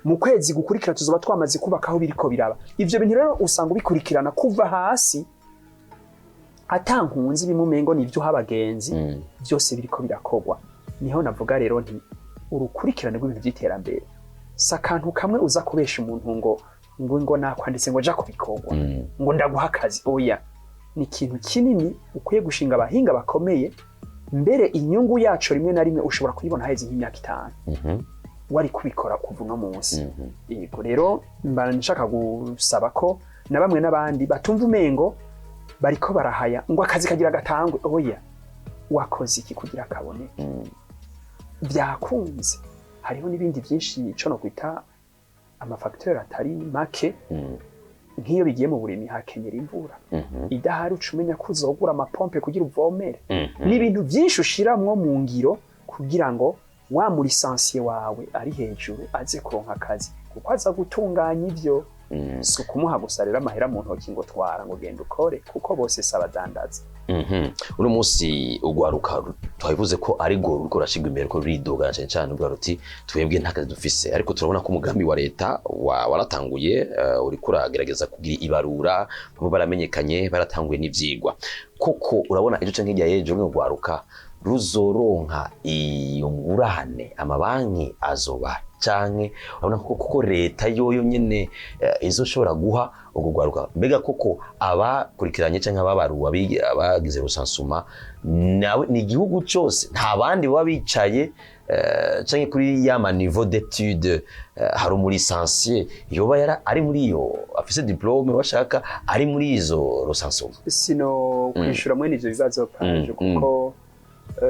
mu kwezi gukurikira tuzoba twamaze kubaka aho biriko biraba. Ivyo bintu rero usanga ubikurikirana kuva hasi, ata nkunzi bimwe umengo ni ivyo uha abagenzi, byose biriko birakorwa. Niho navuga rero nti urukurikirane rw'ibintu by'iterambere si akantu kamwe uza kubesha umuntu ngo nakwanditse ngo ja kubikorwa, ngo ndaguha akazi. Oya, ni ikintu kinini ukwiye gushinga abahinga bakomeye. Mbere inyungu yaco rimwe na rimwe ushobora kuyibona haheze nk'imyaka 5, wari kubikora kuva uno munsi. Yego, rero mba nshaka gusaba ko na bamwe n'abandi batumva umengo bariko barahaya ngo akazi kagira gatangwe. Oya, wakoze iki kugira kaboneke? Byakunze. Hariho n'ibindi byinshi ico no kwita ama facteurs atari make. Nk'iyo bigiye mu burimyi hakenyera imvura, idahari uca umenya ko uzogura amapompe kugira uvomere. Ni ibintu byinshi ushiramwo mu ngiro kugira ngo wa mu licencié wawe ari hejuru aze kuronka akazi, kuko aza gutunganya ivyo. Si ukumuha gusa rero amahera mu ntoki ngo twara, ngo genda ukore, kuko bose si abadandaza. Uno munsi ugwaruka twabivuze ko ari rwo ruriko rurashirwa imbere, ko ruridoga na cane cane ruvuga ruti: "Twebwe nta kazi dufise." Ariko turabona ko umugambi wa leta waratanguye, uriko uragerageza kugira ibarura, bamwe baramenyekanye, baratanguye n'ivyigwa. Koko urabona ejo canke hirya y'ejo runo rwaruka ruzoronka iyo ngurane amabanki azoba, canke urabona ko koko leta yoyo nyene izoshobora guha urwo rwaruka? Mbega koko abakurikiranye canke ababaruwe, abagize recensement nawe, ni igihugu cose, nta bandi baba bicaye canke kuri ya ma niveau d'étude, hari umu licencié yoba yara ari muri iyo, afise diplôme bashaka, ari muri izo recensement? Sino kwishura mwene ivyo bibazo, Paje, kuko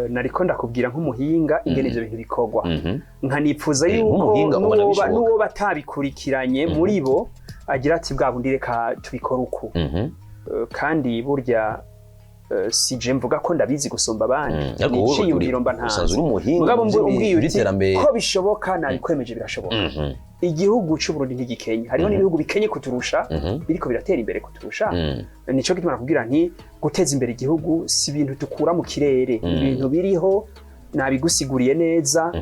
nariko ndakubwira nk'umuhinga ingene ivyo bintu bikorwa, nkanipfuza yuko Nk'umuhinga ubona n'uwoba bishoboka. n'uwoba atabikurikiranye muri bo agira ati: "Bwa bundi reka tubikore uku." Kandi burya si je mvuga ko ndabizi gusumba abandi. Ariko ni wowe iciyumviro mba usanzwe ntanze. uri umuhinga Mugabo mu umbwiye uti by'iterambere. ko bishoboka, nabikwemeje, birashoboka. Igihugu c'Uburundi ntigikenye, hariho n'ibihugu bikenye kuturusha, biriko biratera imbere kuturusha. Nico gituma nakubwira nti guteza imbere igihugu si ibintu dukura mu kirere, ibintu biriho nabigusiguriye neza: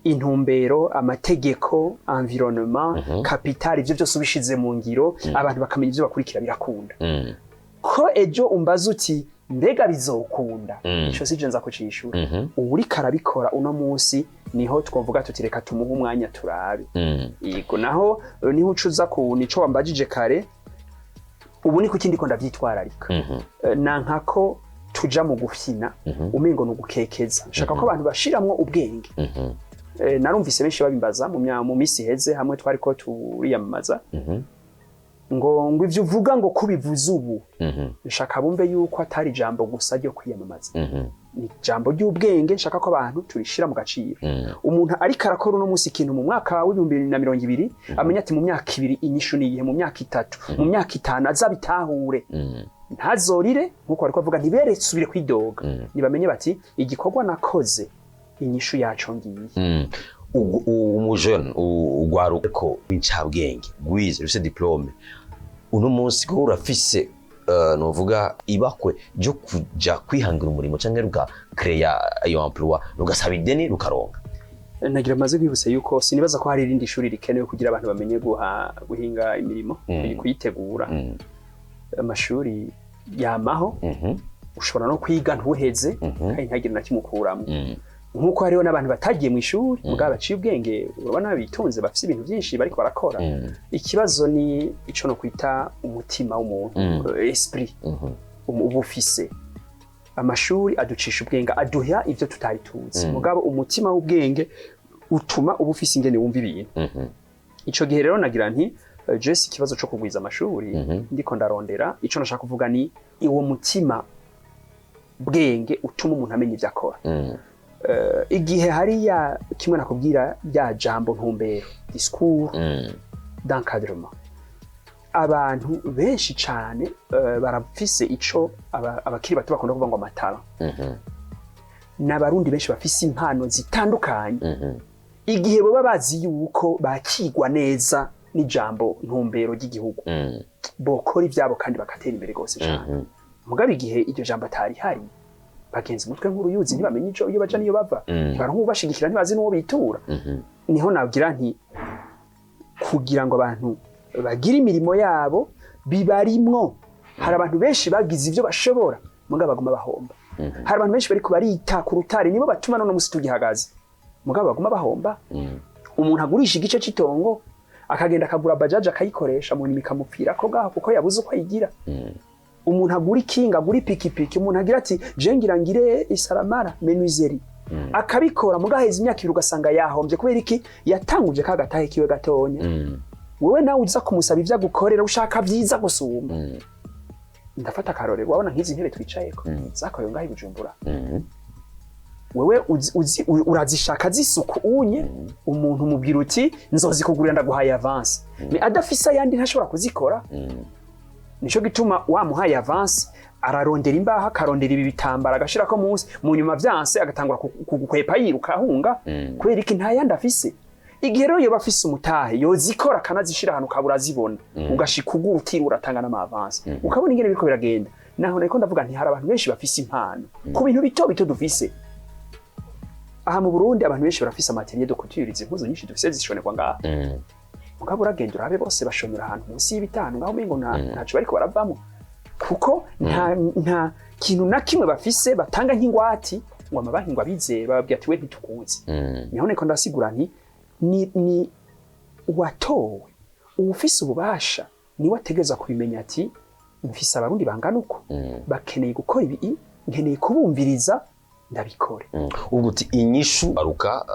intumbero, amategeko, environnement, capital. Ivyo byose ubishize mu ngiro, abantu bakamenya ivyo bakurikira, birakunda. Ko ejo umbaza uti: "Mbega bizokunda?" Ico sije nza kucishura. Uwuriko arabikora uno munsi niho twovuga tuti: "Reka tumuhe umwanya turabe." Yego, naho niho ucuza ku nico wambajije kare: ubu ni kuki ndiko ndavyitwararika? Nanka ko tuja mu gufyina, umengo ni ugukekeza. Nshaka ko abantu bashiramwo ubwenge. Narumvise benshi babimbaza mu misi iheze hamwe twariko turiyamamaza, ngo ivyo uvuga, ngo kubivuze ubu. Nshaka bumve yuko atari ijambo gusa ryo kwiyamamaza, ni ijambo ry'ubwenge. Nshaka ko abantu turishira mu gaciro. Umuntu ariko arakora uno munsi ikintu mu mwaka w'2020, amenya ati: "Mu myaka 2 inyishu ni iyihe? Mu myaka 3, mu myaka 5," azabitahure, ntazorire nkuko bariko bavuga, ntiberesubire kwidoga. Nibamenye bati: "Igikorwa nakoze, inyishu yaco ngiye." Umujene ugwaruka ko w'incabwenge, gwize, ufise diplôme uno munsi, ko urafise novuga ibakwe ryo kuja kwihangira umurimo canke rugakereya iyo emploi, rugasaba ideni, rukaronka? Nagira amaze kwibutsa yuko sinibaza ko hari irindi shuri rikenewe kugira abantu bamenye guhinga imirimo, kuyitegura. Amashuri yamaho, ushobora no kwiga ntuheze, kandi ntagire na kimwe ukuramwo, nk'uko hariho n'abantu batagiye mu ishuri mugabo baciye ubwenge, urabona bitunze, bafise ibintu byinshi bariko barakora. Ikibazo ni ico no kwita umutima w'umuntu, esprit uba ufise. Amashuri aducisha ubwenge, aduha ivyo tutari tuzi, mugabo umutima w'ubwenge utuma uba ufise ingene wumva ibintu. Ico gihe rero nagira nti je si ikibazo co kugwiza amashuri ndiko ndarondera. Ico nashaka kuvuga ni uwo mutima bwenge utuma umuntu amenya ivyo akora. Igihe hariya kimwe nakubwira rya jambo ntumbero, discours d'encadrement, abantu benshi cane barafise ico abakiri bato bakunda kuvuga ngo ama talents. N'Abarundi benshi bafise impano zitandukanye. Igihe baba bazi yuko bakigwa neza n'ijambo ntumbero ry'igihugu, bokora ivyabo kandi bagatera imbere gose cane. Mugabo igihe iryo jambo atari hari, bagenza umutwe nk'uruyuzi, ntibamenye ico iyo baja n'iyo bava, ntibaronka uwubashigikira, ntibazi n'uwo bitura. Niho nabwira nti kugira ngo abantu bagire imirimo yabo bibarimwo. Hari abantu benshi bagize ivyo bashobora, mugabo baguma bahomba. Hari abantu benshi bariko barita ku rutare, nibo batuma none musi tugihagaze, mugabo baguma bahomba. Umuntu agurisha igice c'itongo, akagenda akagura bajaji, akayikoresha, mu nyuma ikamupfira ko gaho kuko yabuze uko ayigira. Umuntu agura ikinga, agura ipikipiki, umuntu agira ati: "Je ngira ngire isaramara menuiserie," akabikora, mugaheza imyaka 2 ugasanga yahombye. Kubera iki? Yatanguje ka gatahe kiwe gatonya. Wewe nawe uza kumusaba ivyo agukorera, ushaka vyiza gusumba. Ndafata akarorero: wabona nk'izi ntebe twicayeko, zakorewe ngaho i Bujumbura. Wewe urazishaka z'isuku unye, umuntu umubwira uti: "Nzozikugurira, ndaguhaye avance." Mais adafise ayandi ntashobora kuzikora. Nico gituma wamuhaye avance, ararondera imbaho, akarondera ibi bitambara, agashirako munsi, mu nyuma vyanse agatangura kugukwepa, yiruka ahunga. Kubera iki? Nta yandi afise. Igihe rero yoba afise umutahe, yozikora akanazishira ahantu ukabura azibona, ugashika ugura utiriwe uratanga n'ama avance, ukabona ingene biriko biragenda. Naho nariko ndavuga nti hari abantu benshi bafise impano ku bintu bito bito dufise aha mu Burundi. Abantu benshi barafise ama atelier de couture. Izi mpuzu nyinshi dufise zishonerwa ngaha. Mugabo uragenda urabe, bose bashonera ahantu munsi y'ibitanu ngaho, umengo ntaco bariko baravamo, kuko nta kintu na kimwe bafise batanga nk'ingwati ngo amabanki ngo abizere, bababwira ati: "We ntitukuzi." Niho niko ndasigura nti ni uwatowe, uwufise ububasha, niwe ategereza kubimenya ati: "Mfise Abarundi bangana uko, bakeneye gukora ibi, nkeneye kubumviriza, ndabikore." Ubwo uti inyishu aruka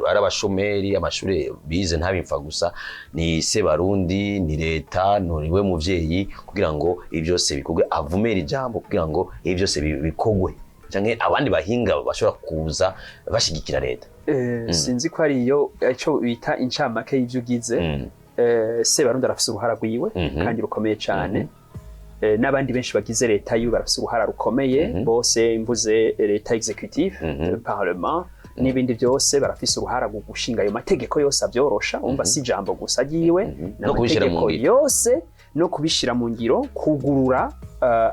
ari abashomeri, amashuri bize ntabipfa gusa, ni se barundi, ni leta, nuriwe muvyeyi kugira ngo ibi byose bikorwe, avumere ijambo kugira ngo ibi byose bikorwe, canke abandi bahinga bashobora kuza bashigikira leta. Sinzi ko ari iyo ico bita incamake y'ivyo ugize. Sebarundi arafise uruhara rwiwe kandi rukomeye cane. N'abandi benshi bagize leta yiwe barafise uruhara rukomeye bose. Mvuze leta exécutif, parlement n'ibindi byose, barafise uruhara mu gushinga ayo mategeko yose avyorosha. Umva, si ijambo gusa ryiwe, No kubishira mu n'amategeko ngiro. yose no kubishira mu ngiro, kugurura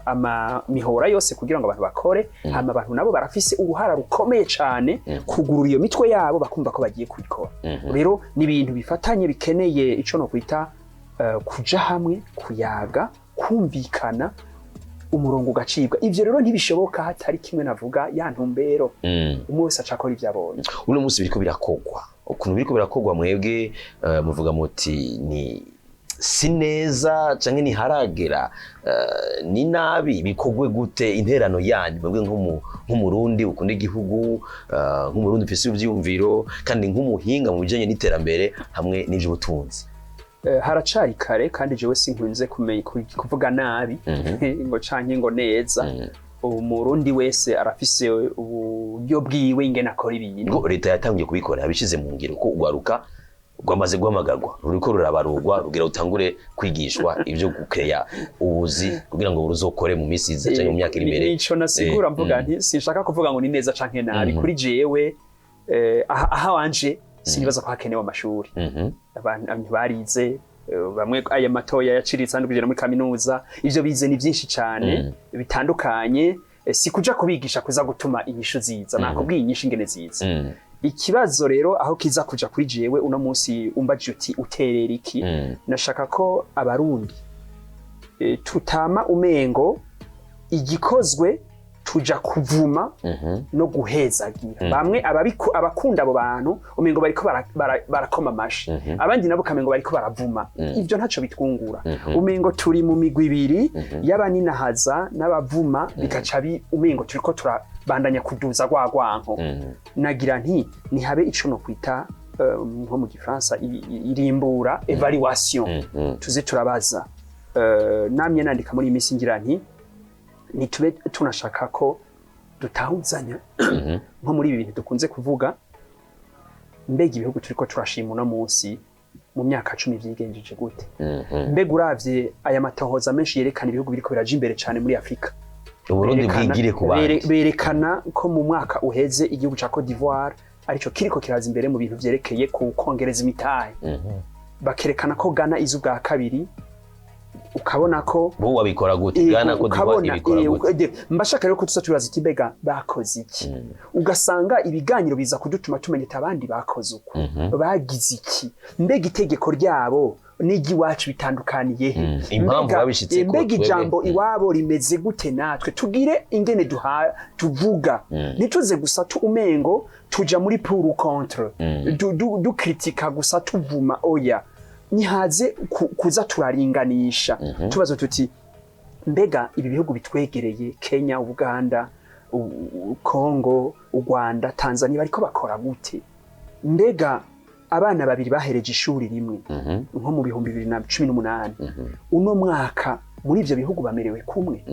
amamihora yose kugira ngo abantu bakore. Hama abantu nabo barafise uruhara rukomeye cane kugurura iyo mitwe yabo, bakumva ko bagiye kubikora. Rero ni ibintu bifatanye, bikeneye ico no kwita kuja hamwe, kuyaga, kumvikana, umurongo ugacibwa. Ivyo rero ntibishoboka hatari kimwe navuga, ya ntumbero. Umwe wese aca akora ivyo abonye. Uno munsi biriko birakogwa, ukuntu biriko birakogwa, mwebwe muvuga muti ni si neza canke ntiharagera, ni nabi, bikogwe gute? Interano yanyu mwebwe nk'umurundi ukunda igihugu, nk'umurundi ufise ivyiyumviro kandi nk'umuhinga mu bijanye n'iterambere hamwe n'ivy'ubutunzi. Haracari kare, kandi jewe sinkunze kuvuga nabi ngo canke ngo neza. Umurundi wese arafise uburyo bwiwe ingene akora ibintu. Ngo leta yatangiye kubikora, yabishize mu ngiro, ko urwaruka rwamaze guhamagarwa, ruriko rurabarurwa, rugira rutangure kwigishwa ibyo gukeya ubuzi kugira ngo ruzokore mu minsi iza canke mu myaka iri imbere. Nico nasigura, mvuga nti sinshaka kuvuga ngo ni neza canke nabi. Kuri jewe, aha wanje sinibaza ko hakenewe amashuri. Abantu barize, bamwe aya matoya yaciritse, andi kugera muri kaminuza, ivyo bize ni byinshi cane bitandukanye. Si kuja kubigisha kuza gutuma inyishu ziza. Nakubwiye inyishu ingene ziza. Ikibazo rero aho kiza kuja kuri jewe uno munsi, umbajije uti uterera iki, nashaka ko Abarundi tutama umengo igikozwe tuja kuvuma no guhezagira. Bamwe abakunda abo bantu umengo bariko barakoma amashi, abandi nabo kamengo bariko baravuma. Ivyo ntaco bitwungura. Umengo turi mu migwi ibiri y'abaninahaza n'abavuma, bigaca umengo turiko turabandanya kuduza rwa rwanko. Nagira nti nihabe ico no kwita nko mu gifaransa irimbura, évaluation. Tuze turabaza. Namye nandika muri iyi minsi ngira nti nitube tunashaka ko dutahuzanya nko muri ibi bintu dukunze kuvuga: mbega ibihugu turiko turashima uno munsi mu myaka 10 vyigenjeje gute? Mbega uravye aya matohoza menshi yerekana ibihugu biriko biraja imbere cane muri Afurika, Uburundi bwigire ku bandi. Berekana ko mu mwaka uheze igihugu ca Cote d'Ivoire arico kiriko kiraza imbere mu bintu vyerekeye ku kongereza imitahe, bakerekana ko Ghana iza ubwa kabiri, ukabona ko Bo wabikora gute? Ghana, Cote d'Ivoire ukabona, ibikora gute? Mbashaka rero ko tuza tubaza iti: "Mbega bakoze iki?" Ugasanga ibiganiro biza kudutuma tumenya ati abandi bakoze uko, bagize iki, mbega itegeko ryabo n'iry'iwacu bitandukaniye he? Impamvu babishitseko mbega twebwe. ijambo iwabo rimeze gute? Natwe tugire ingene duha tuvuga, ntituze gusa tu umengo tuja muri pour ou contre, dukritika gusa, tuvuma. Oya, nihaze kuza turaringanisha, tubaza tuti: mbega ibi bihugu bitwegereye, Kenya, Uganda, Congo, u Rwanda, Tanzania, bariko bakora gute? Mbega abana babiri bahereje ishuri rimwe nko mu 2018, uno mwaka muri ivyo bihugu bamerewe kumwe?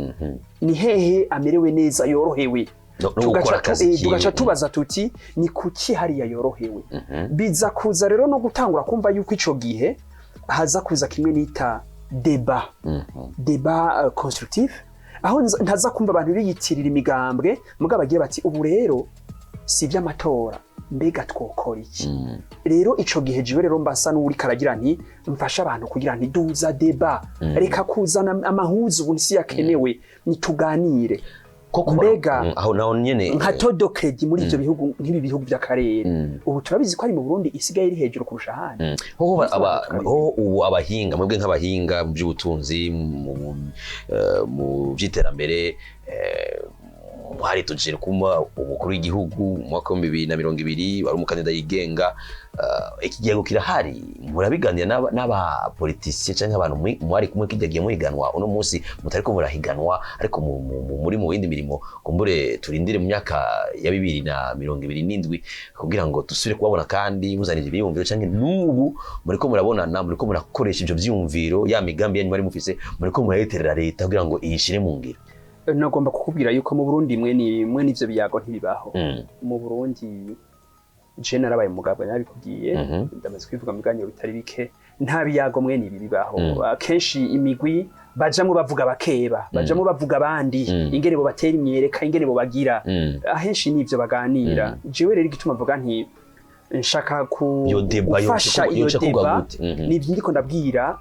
Ni hehe amerewe neza, yorohewe? No gukora akazi kiwe. Tugaca tubaza tuti: ni kuki hariya yorohewe? Biza kuza rero no gutangura kumva yuko ico gihe haza kuza kimwe nita débat, débat constructif, aho ntaza kumva abantu biyitirira imigambwe, mugabo bagiye bati: ubu rero si iby'amatora. Mbega twokora iki rero ico gihe? Jiwe rero mbasa n'uri karagira nti mfasha abantu kugira nti duza débat, reka kuzana amahuzu, ubu si yakenewe, nituganire. Koko. Mbega Aho naho nyene nka taux de crédit muri ivyo bihugu, nk'ibi bihugu by'akarere, ubu turabizi ko ari mu Burundi isigaye iri hejuru kurusha ahandi. Hoho hoho ubu abahinga, mwebwe nk'abahinga mu by'ubutunzi, mu by'iterambere, hari tujere kuma umukuru w'igihugu mu mwaka wa 2020 wari umukandida yigenga, iki gihe kirahari, murabiganira n'abapoliticiens canke abantu mwari kumwe kijya gihe muhiganwa, uno munsi mutariko murahiganwa, ariko muri mu yindi mirimo, kumbure turindire mu myaka ya 2027 kugira ngo dusubire kubabona kandi muzana ivyo vyiyumviro, canke n'ubu muriko murabonana, muriko murakoresha ivyo vyiyumviro, ya migambi yanyu mwari mufise, muriko murayiterera leta kugira ngo iyishire mu ngiro? Nagomba kukubwira yuko mu Burundi mwe ni mwe n'ivyo biyago ntibibaho. Mu Burundi je narabaye umugabo, narabikubwiye, ndamaze kubivuga mu biganiro bitari bike, nta biyago mwe nibi bibaho. Akenshi imigwi bajamwo bavuga bakeba, bajamwo bavuga abandi, ingene bo batera imyereka, ingene bo bagira. Ahenshi nivyo baganira. Jewe rero igituma mvuga nti nshaka ku Iyo débat gufasha iyo yoca kugwa débat, gute? Nivyo ndiko ndabwira,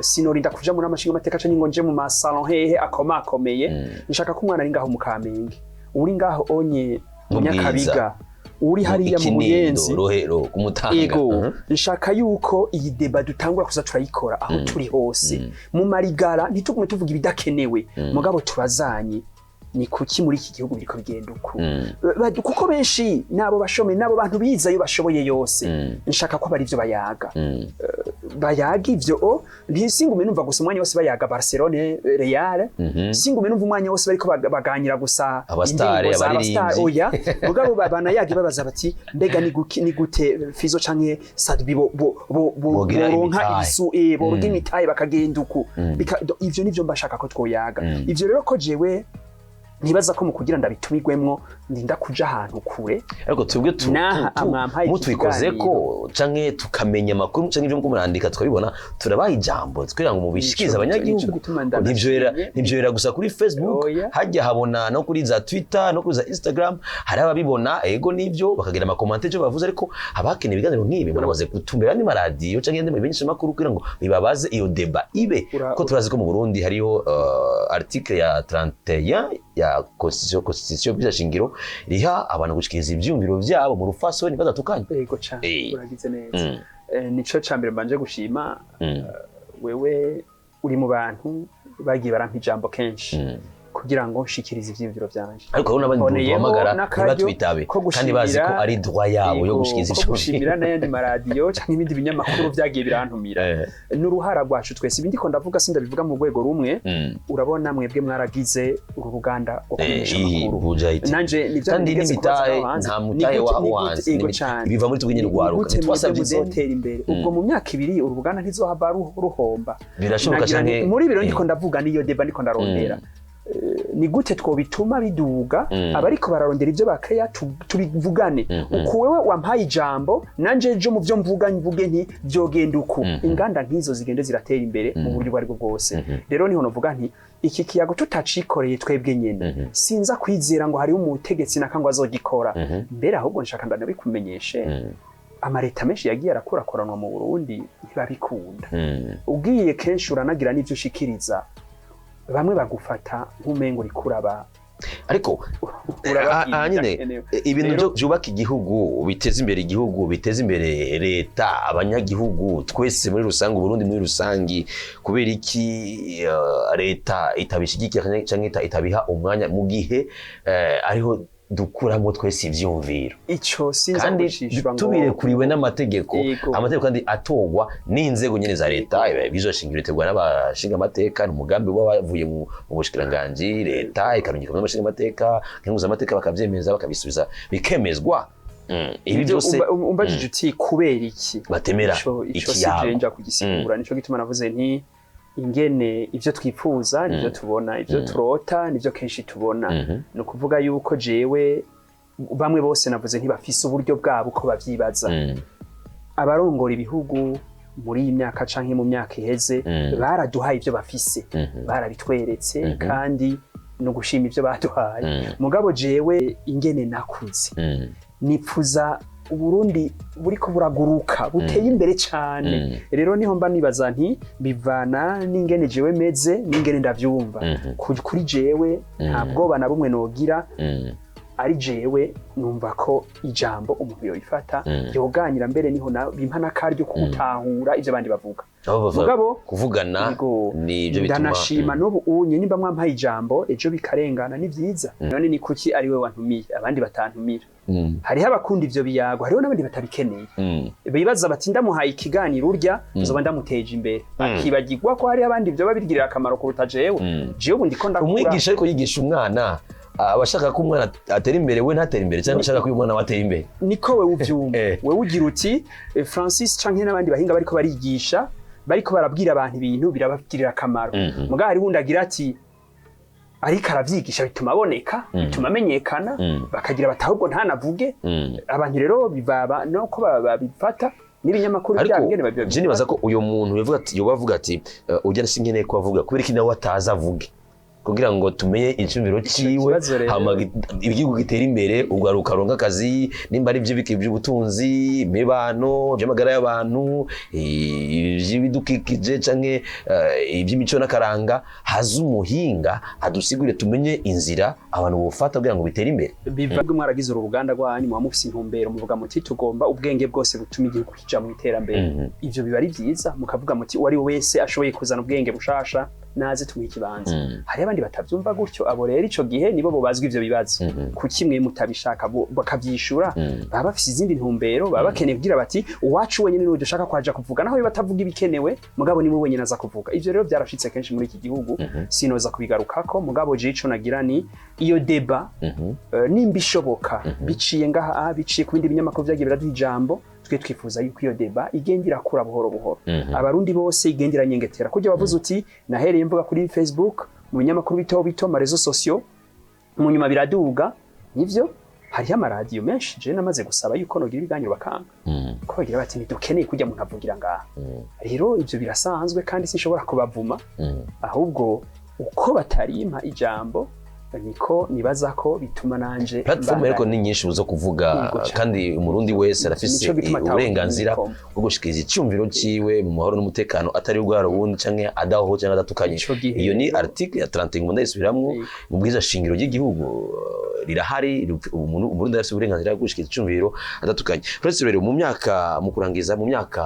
sinorinda kuja muri amashinga amateka canke ngo nje mu masalon hehe akomakomeye. Nshaka ko umwana ari ngaho mu Kamenge, uri ngaho onye mu Mu Bwiza. Nyakabiga, uri hariya mu Ikinindo, Buyenzi, Rohero, kumutanga. Ego, nshaka yuko iyi débat dutangura kuza turayikora aho turi hose, mu marigara, ntitugume tuvuga ibidakenewe, mugabo tubazanye: ni kuki muri iki gihugu biriko bigenda uku? Kuko benshi nabo bashomeye, nabo bantu bize ayo bashoboye yose. Nshaka ko bari ivyo bayaga, bayaga ivyo o ntisingume numva gusa umwanya wose bayaga Barcelone, Real, singume numva umwanya wose bariko baganira gusa Abastare, indirimbo za abaririmbyi. abastare, oya, mugabo banayaga babaza bati: mbega ni gute Fizo canke Sat-B bo Bogira boronka imitahe. ibisu, boronka imitahe bakagenda uku? Ivyo nivyo mbashaka ko twoyaga. Ivyo rero ko jewe ntibaza ko mu kugira ndabitumirwemwo ndinda kuja ahantu kure. Ariko twebwe Naha amwampaye iki mutubikoze ko canke tukamenya amakuru canke ivyo muko murandika tukabibona, turabaha ijambo kugira ngo mubishikirize abanyagihugu. Nico gituma Ntivyohera ndanashimye. ntivyohera gusa kuri Facebook, Oya. hajya habona no kuri za Twitter no kuri za Instagram, hari ababibona, ego nivyo, bakagira amacommentaires ivyo bavuze, ariko haba hakenewe ibiganiro nk'ibi, muramaze gutumbera andi maradiyo canke andi menyesha makuru kugira ngo bibabaze, iyo débat ibe, ko turazi ko mu Burundi hariho article ya 31 ya constitution bya shingiro riha abantu gushikiriza ivyumviro vyabo mu rufasoni badatukanye. Yego cane, uragize neza. Nico ca mbere mbanje gushima. Wewe uri mu bantu bagiye barampa ijambo kenshi kugira ngo nshikirize ivyiyumviro vyanje. Ariko hariho n'abandi Mboneyeho duhamagara n'akaryo ntibatwitabe ko kandi bazi ko gushimira- ari droit yabo yo Yego, gushikiriza ko ivyo. gushimira n'ayandi maradiyo canke ibindi binyamakuru vyagiye birantumira. N'uruhara rwacu twese. Ibindi ko ndavuga sindabivuga mu rwego rumwe. Urabona mwebwe mwaragize uru ruganda rwo kumenyesha Iyi amakuru. Buja IT. Nanje nivyo Kandi nigeze kubaza n'imitahe, aho hanze. nta Ni mutahe gute- wa ni gute- wanze. Yego cane. Biva muri twebwe nyene Ni rwaruka. gute mwebwe Ntitwasavye ideni. muzotera imbere? Ubwo mu myaka 2 uru ruganda ntizohava ruhomba? Birashoboka. Nagira Canke nti, muri biro ndiko ndavuga niyo débat ndiko ndarondera. Ni gute twobituma biduga? Abariko bararondera ivyo bakeya tubivugane. Uku wewe wampaye ijambo, nanje ejo mu vyo mvuga mvuge nti vyogenda uku, inganda nk'izo zigende ziratera imbere mu buryo ubwo aribwo bwose. Rero niho novuga nti iki kiyago tutacikoreye twebwe nyene, sinza kwizera ngo hariho umutegetsi naka ngo azogikora. Mbere ahubwo nshaka ndanabikumenyeshe, amareta menshi yagiye arakurakuranwa mu Burundi ntibabikunda. Ugiye kenshi uranagira n'ivyo ushikiriza, bamwe bagufata nk'umengo uriko uraba Ariko urababwira aha nyine ibidakenewe. Ibintu Rero- byubaka igihugu, biteza imbere igihugu, biteza imbere leta, abanyagihugu twese muri rusange, Uburundi muri rusange, kubera iki leta itabishigikira canke itabiha umwanya mu gihe ariho dukuramo twese ivyumviro? Ico sinza Kandi gucishwa ngo tubirekuriwe n'amategeko. Yego. Amategeko kandi atorwa n'inzego nyene za leta, bizoshingiro bitegwa n'abashinga amateka, ni umugambi uba wavuye mu bushikiranganji, leta ikarungika mu bashinga amateka, amateka bakavyemeza, bakabisubiza, bikemezwa. Ibi Ivyo byose umbajije uti kubera iki batemera ico ikiyago. si nja kugisigura. Nico gituma navuze nti ingene ivyo twipfuza nivyo tubona, ivyo turota nivyo kenshi tubona. Ni ukuvuga yuko jewe bamwe bose navuze ntibafise uburyo bwabo uko bavyibaza. Abarongora ibihugu muri iyi myaka canke mu myaka iheze baraduhaye ivyo bafise, barabitweretse, kandi no gushima ivyo baduhaye. Mugabo jewe ingene nakuze, nipfuza Uburundi buriko buraguruka, buteye imbere cane. Rero niho mba nibaza nti bivana n'ingene jewe meze n'ingene ndavyumva. Kuri jewe nta bwoba na bumwe nogira. Ari jewe numva ko ijambo umuntu yorifata, yoganira, mbere niho bimpa n'akaryo ko gutahura ivyo abandi bavuga. Aho bavuga Mugabo kuvugana yego, nibyo bituma ndanashima n'ubu unye nimba mwampaye ijambo ejo bikarengana, ni vyiza. None ni kuki ari we wantumiye abandi batantumira? Hariho abakunda ivyo biyago, hariho n'abandi batabikeneye, bibaza bati ndamuhaye ikiganiro urya nzoba ndamuteje imbere, akibagirwa ko hariho abandi vyoba bigirira akamaro kuruta jewe. Jewe ubu ndiko ndakura. Umwigisha ariko yigisha umwana, aba ashaka ko umwana atera imbere, we ntatere imbere, cyangwa ashaka ko uyu mwana we atera imbere? Niko wewe uvyumva. Wewe ugira uti Francis canke n'abandi bahinga bariko barigisha, bariko barabwira abantu ibintu birabagirira akamaro. Mugabo hariho uwundi agira ati ariko aravyigisha bituma aboneka, bituma amenyekana, bakagira bati ahubwo ntanavuge. Abantu rero bivaba nuko babifata n'ibinyamakuru Ariko byabo ingene babibabwira. Je nibaza ko uyo muntu yavuga ati, yoba avuga ati ujya sinkeneye ko avuga, kubera iki nawe ataza avuge kugira ngo tumenye icumviro ciwe, Kibazo rero. hama igihugu gitera imbere, ugaruka uronka akazi, nimba ari ivy'ibiki, by'ubutunzi, imibano, ivy'amagara y'abantu, ivy'ibidukikije canke ivy'imico n'akaranga, haze umuhinga adusigurire tumenye inzira abantu bofata kugira ngo bitere imbere. Biva bwo mwaragize uru ruganda rwanyu, muba mufise intumbero, muvuga muti tugomba ubwenge bwose butuma igihugu kija mu iterambere. Ivyo biba ari vyiza, mukavuga muti uwo ari we wese ashoboye kuzana ubwenge bushasha naze tumuhe ikibanza. Hariho abandi batavyumva gutyo, abo rero ico gihe nibo bobazwa ivyo bibazo: kuki mwe mutabishaka? Bakavyishura. Baba bafise izindi ntumbero, baba bakeneye kugira bati uwacu wenyene niwe dushaka kwaja kuvuga, naho batavuga ibikenewe, mugabo niwe wenyene aza kuvuga. Ivyo rero vyarashitse kenshi muri iki gihugu, sinoza kubigarukako. Mugabo je ico nagira ni iyo débat, nimba ishoboka, biciye ngaha, biciye ku bindi binyamakuru vyagiye biraduha ijambo, twe twifuza yuko iyo débat igenda irakura buhoro buhoro, abarundi bose igenda iranyengetera. Kurya wavuze uti nahereye mvuga kuri Facebook, mu binyamakuru bito bito, ma réseaux sociaux, mu nyuma biraduga, nivyo. Hariho amaradiyo menshi je namaze gusaba yuko nogira ibiganiro bakanga, ko bagira bati ntidukeneye kujya umuntu avugira ngaha. Rero ivyo birasanzwe kandi sinshobora kubavuma, ahubwo uko batarimpa ijambo niko nibaza ko bituma nanje Platform ariko mbandanya. ni nyinshi zo kuvuga. Yego cane. Kandi umurundi wese arafise Nico gituma atawe uburenganzira kumvikoma. bwo gushikiriza icyumviro ciwe mu mahoro n'umutekano, atari ubwaro wundi canke adaho canke adatukanye. Ico gihe Iyo ni rero- article ya 31, ndayisubiramwo, mu bwiza shingiro ry'igihugu, rirahari. Umuntu umurundi arafise uburenganzira bwo gushikiriza icyumviro adatukanye. Uretse rero mu myaka, mu kurangiza, mu myaka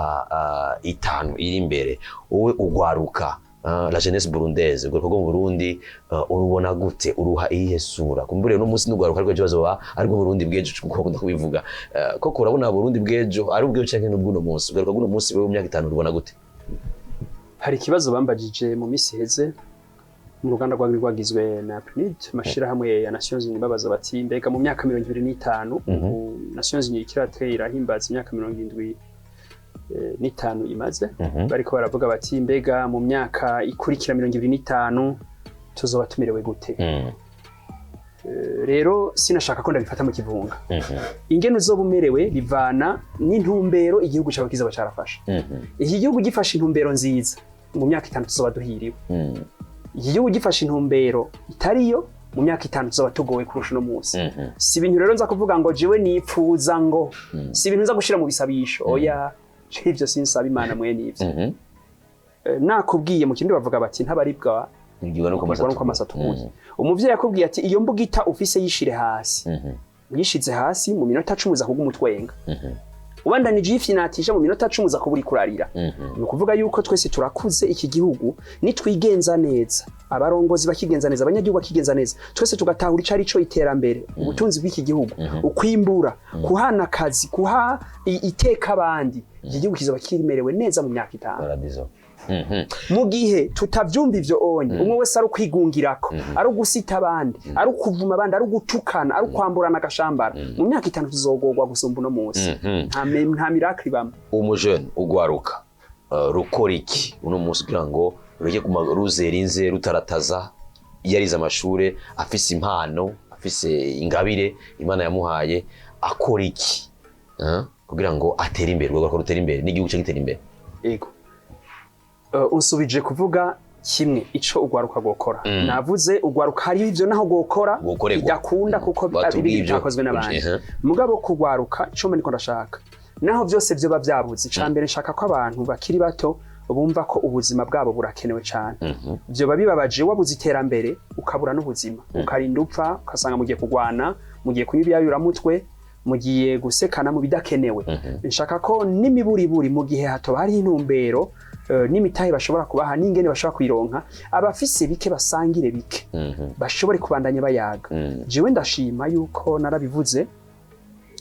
5 iri imbere, wowe ugwaruka, la jeunesse burundaise, urwaruka rwo mu Burundi, urubona gute? Uruha iyihe sura? Kumbure no munsi n'urwaruka ariko ejo bazoba ariko Burundi bw'ejo, kuko bakunda kubivuga. Koko urabona Burundi bw'ejo ari ubw'ejo canke n'ubw'uno munsi? Urwaruka rw'uno munsi, wewe mu myaka 5 urubona gute? Hari ikibazo bambajije mu minsi iheze mu ruganda rwari rwagizwe na PNUD, amashirahamwe ya Nations Unies, babaza bati mbega mu myaka 25, ubu Nations Unies ikirateye irahimbaza imyaka 75 imaze, bariko baravuga bati mbega mu myaka ikurikira 25 tuzoba tumerewe gute? Rero sinashaka ko ndabifata mu kivunga. Ingene uzoba umerewe bivana n'intumbero igihugu cyawe kizoba carafashe. Iki gihugu gifashe intumbero nziza, mu myaka 5 tuzoba duhiriwe. Iki gihugu gifashe intumbero itariyo, mu myaka 5 tuzoba tugowe kurusha uno munsi. Si ibintu rero nza kuvuga ngo jewe nipfuza ngo, si ibintu nza gushira mu bisabisho, oya, je ivyo sinsaba Imana mwene ivyo. Nakubwiye mu kindi bavuga bati ntabaribwa Nibwirwa nuko ubwirwa nuko amaso atukuye. Umuvyeyi akubwiye ati iyo mbugita ufise yishire hasi, uyishize hasi, mu minota 10 uza kuguma utwenga. Ubandanije uyifyinatisha, mu minota 10 uza kuba uriko urarira. Ni ukuvuga yuko twese turakuze. Iki gihugu nitwigenza neza, abarongozi bakigenza neza, abanyagihugu bakigenza neza, twese tugatahura ico ari co iterambere, ubutunzi bw'iki gihugu, ukwimbura, kuhana akazi, kuha iteka abandi, iki gihugu kizoba kimerewe neza mu myaka 5. Paradiso. Mu gihe tutavyumva ivyo onye, umwe wese ari ukwigungirako, ari ugusita abandi, ari ukuvuma abandi, ari ugutukana, ari ukwamburana agashambara, mu myaka 5 tuzogorwa gusumba uno munsi. Nta miracle ibamwo. Umujene, ugwaruka, rukora iki uno munsi kugira ngo rureke kuma ruzera inze rutarataza, iyo arize amashure, afise impano, afise ingabire Imana yamuhaye, akora iki kugira ngo atere imbere, urwaruka rutere imbere n'igihugu cye gitere imbere? Ego. Unsubije kuvuga Kimwe ico ugwaruka gukora, navuze ugwaruka hariho ivyo naho gukora Gukorerwa. bidakunda, kuko Batubwiye ibindi ivyo. bitakozwe n'abandi. Mugabo kugwaruka, ico mba niko ndashaka, naho byose vyoba vyabuze, ica mbere nshaka ko abantu bakiri bato bumva ko ubuzima bwabo burakenewe cane. Vyoba bibabaje wabuze iterambere ukabura n'ubuzima, ukarinda upfa, ugasanga mugiye kugwana, mugiye kunywa ibiyayuramutwe, mugiye gusekana mu bidakenewe. Nshaka ko n'imiburiburi, mu gihe hatoba hariho intumbero n'imitahe bashobora kubaha n'ingene bashobora kuyironka, abafise bike basangire bike, bashobore kubandanya bayaga. Jewe ndashima yuko narabivuze,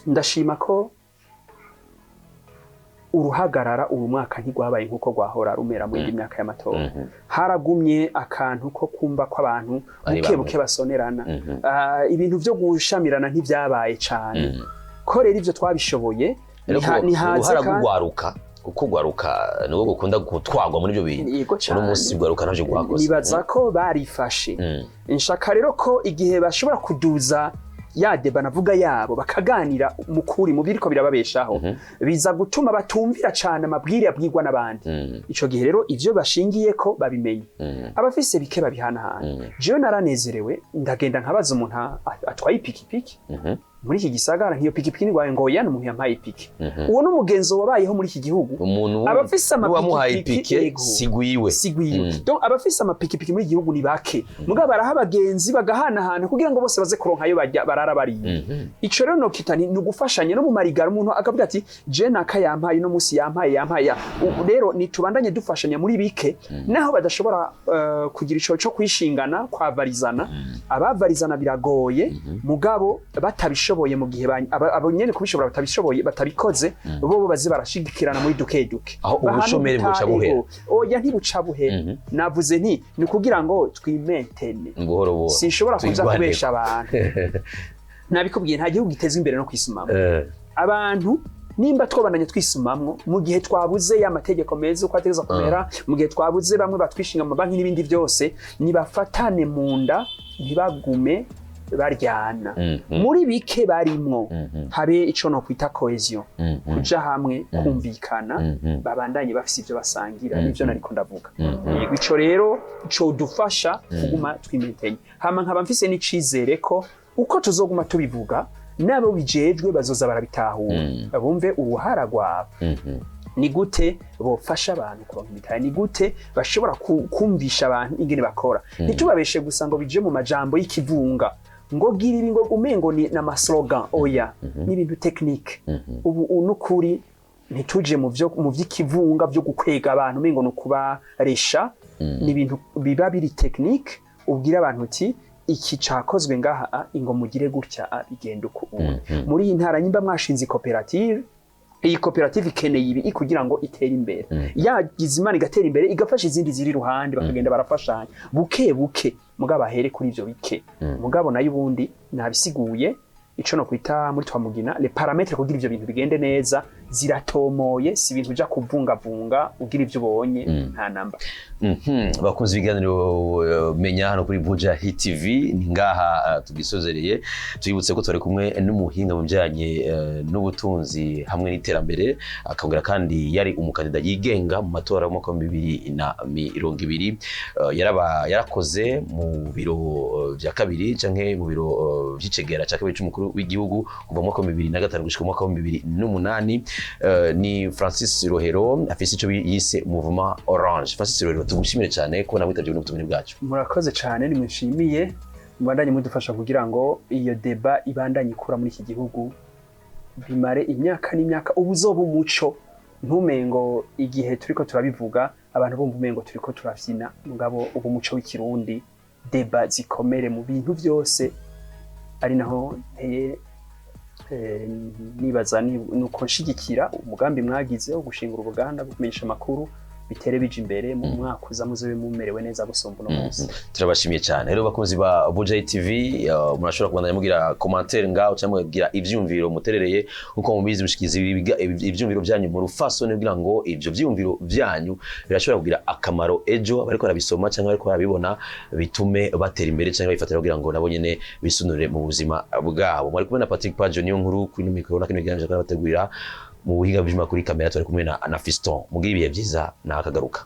ndashima ko uruhagarara uyu mwaka ntigwabaye nk'uko rwahora rumera mu yindi myaka y'amatora. Haragumye akantu ko kumva ko abantu Ari buke bamwe. buke basonerana. Ibintu vyo gushamirana ntivyabaye cane. Ko rero ivyo twabishoboye, nihaze uruhara kandi rw'ugwaruka, kuko ugwaruka niwo gukunda gutwagwa muri ibyo bintu. Yego Uno cane. munsi ugwaruka ntavyo rwakoze. Nibaza ko barifashe. Nshaka rero ko igihe bashobora kuduza ya débat navuga yabo, bakaganira mu kuri mu biriko birababeshaho, biza gutuma batumvira cane amabwire abwirwa n'abandi. Ico gihe rero ivyo bashingiyeko babimenye, abafise bike babihanahana. Jewe naranezerewe, ndagenda nkabaza umuntu atwaye ipikipiki muri iki gisagara, nk'iyo pikipiki ni ngo oya, umuntu yampaye ipiki. Uwo n'umugenzo wabayeho muri iki gihugu. Umuntu Abafise wamuhaye amapikipiki, ipike yego. sigwiwe. Sigwiwe. Donc abafise amapikipiki muri iki gihugu ni bake, mugabo baraha abagenzi, bagahanahana kugira ngo bose baze kuronka ayo barya, barara bariye. Ico rero nokita ni ugufashanya no mu marigara, umuntu akavuga ati: "Je naka yampaye uno munsi, yampaye, yampaye ya." Ubu rero nitubandanye dufashanya muri bike, naho badashobora kugira ico co kwishingana, kwavarizana. Abavarizana biragoye, mugabo batabishoboye, mu gihe abo nyene kubishobora batabishoboye, batabikoze, bo baze barashigikirana muri duke duke. Aho Bahana ubushomeri buca ubutahe. buhera. Oya, ntibuca buhera. Navuze nti ni kugira ngo twimentene. Buhoro buhoro. Sinshobora kuza Twigwaneko. kubesha abantu. Nabikubwiye, nta gihugu giteza imbere no kwisumamwo. Abantu nimba twabandanya twisumamwo mu gihe twabuze ya mategeko meza uko ategerezwa kumera, mu gihe twabuze bamwe batwishinga mu mabanki n'ibindi byose, nibafatane mu nda, ntibagume baryana. Muri bike barimwo, habe ico no kwita cohésion, kuja hamwe, kumvikana, babandanye bafise ivyo basangira. Nivyo nariko ndavuga. Yego, ico rero codufasha kuguma twimentenye. Hama nkaba mfise n'icizere ko uko tuzoguma tubivuga, n'abo bijejwe bazoza barabitahura, bumve uruhara rwabo. Ni gute bofasha abantu kuronka imitahe? Ni gute bashobora kumvisha abantu ingene bakora? Ntitubabeshe gusa ngo bije mu majambo y'ikivunga, ngo gira ibi, ngo umengo ni n'ama slogan. Oya, ni ibintu technique. Ubu n'ukuri ntituje mu vyo mu vy'ikivunga vyo gukwega abantu, umengo ni ukubaresha. Ni ibintu biba biri technique, ubwira abantu uti: "Iki cakozwe ngaha, ingo mugire gutya, bigenda uku." Muri iyi ntara, nyimba mwashinze koperative, iyi koperative ikeneye ibi kugira ngo itere imbere. Yagize Imana igatera imbere, igafasha izindi ziri iruhande, bakagenda barafashanya buke buke, mugabo ahere kuri ivyo bike. Mugabo nayo ubundi nabisiguye, ico no kwita muri Twamugina les paramètres kugira ivyo bintu bigende neza ziratomoye, si ibintu uja kuvungavunga ugira ivyo ubonye, nta namba. Bakunze ibiganiro menya hano kuri Buja Hit TV, ni ngaha tugisozereye. Tuyibutse ko turi kumwe n'umuhinga mu bijyanye n'ubutunzi hamwe n'iterambere, akongera kandi yari umukandida yigenga mu matora y'umwaka wa 2020. Yaraba yarakoze mu biro vya kabiri canke mu biro vy'icegera ca kabiri c'umukuru w'igihugu kuva mu mwaka wa 2005 gushika mu mwaka wa 2008. Ni Francis Rohero, afise ico yise Mouvement Orange. Francis Rohero, tugushimire cyane ko namwitabye n'ubutumire bwacu. Murakoze cyane, nimwishimiye, mubandanye mudufasha kugira ngo iyo débat ibandanye ikura muri iki gihugu, bimare imyaka n'imyaka. Ubu uzoba umuco, ntumengo igihe turiko turabivuga abantu bumva umengo turiko turavyina, mugabo ubu umuco w'ikirundi, débat zikomere mu bintu byose. Ari naho nteye nibaza nuko nshigikira umugambi mwagize wo gushingura uruganda rwo kumenyesha amakuru, bitere bija imbere mu mwaka uza, muzobe mumerewe neza gusumba uno munsi. Turabashimiye cyane rero, bakunzi ba Buja TV. Murashobora kubandanya mugira commentaire ngaho cyangwa mugira ivyumviro muterereye. Nkuko mubizi, mushikiza ivyumviro byanyu mu rufasoni, kugira ngo ivyo vyumviro vyanyu birashobora kugira akamaro ejo bariko barabisoma cyangwa bariko barabibona, bitume batera imbere cyangwa bifatira kugira ngo nabo nyene bisunure mu buzima bwabo. Mwari kumwe na Patrick Pajo niyo nkuru kuri mikoro na kino kiganiro, bategurira mu buhinga bw'ijima kuri kamera turi kumwe na Fiston. Mugira ibihe byiza na akagaruka.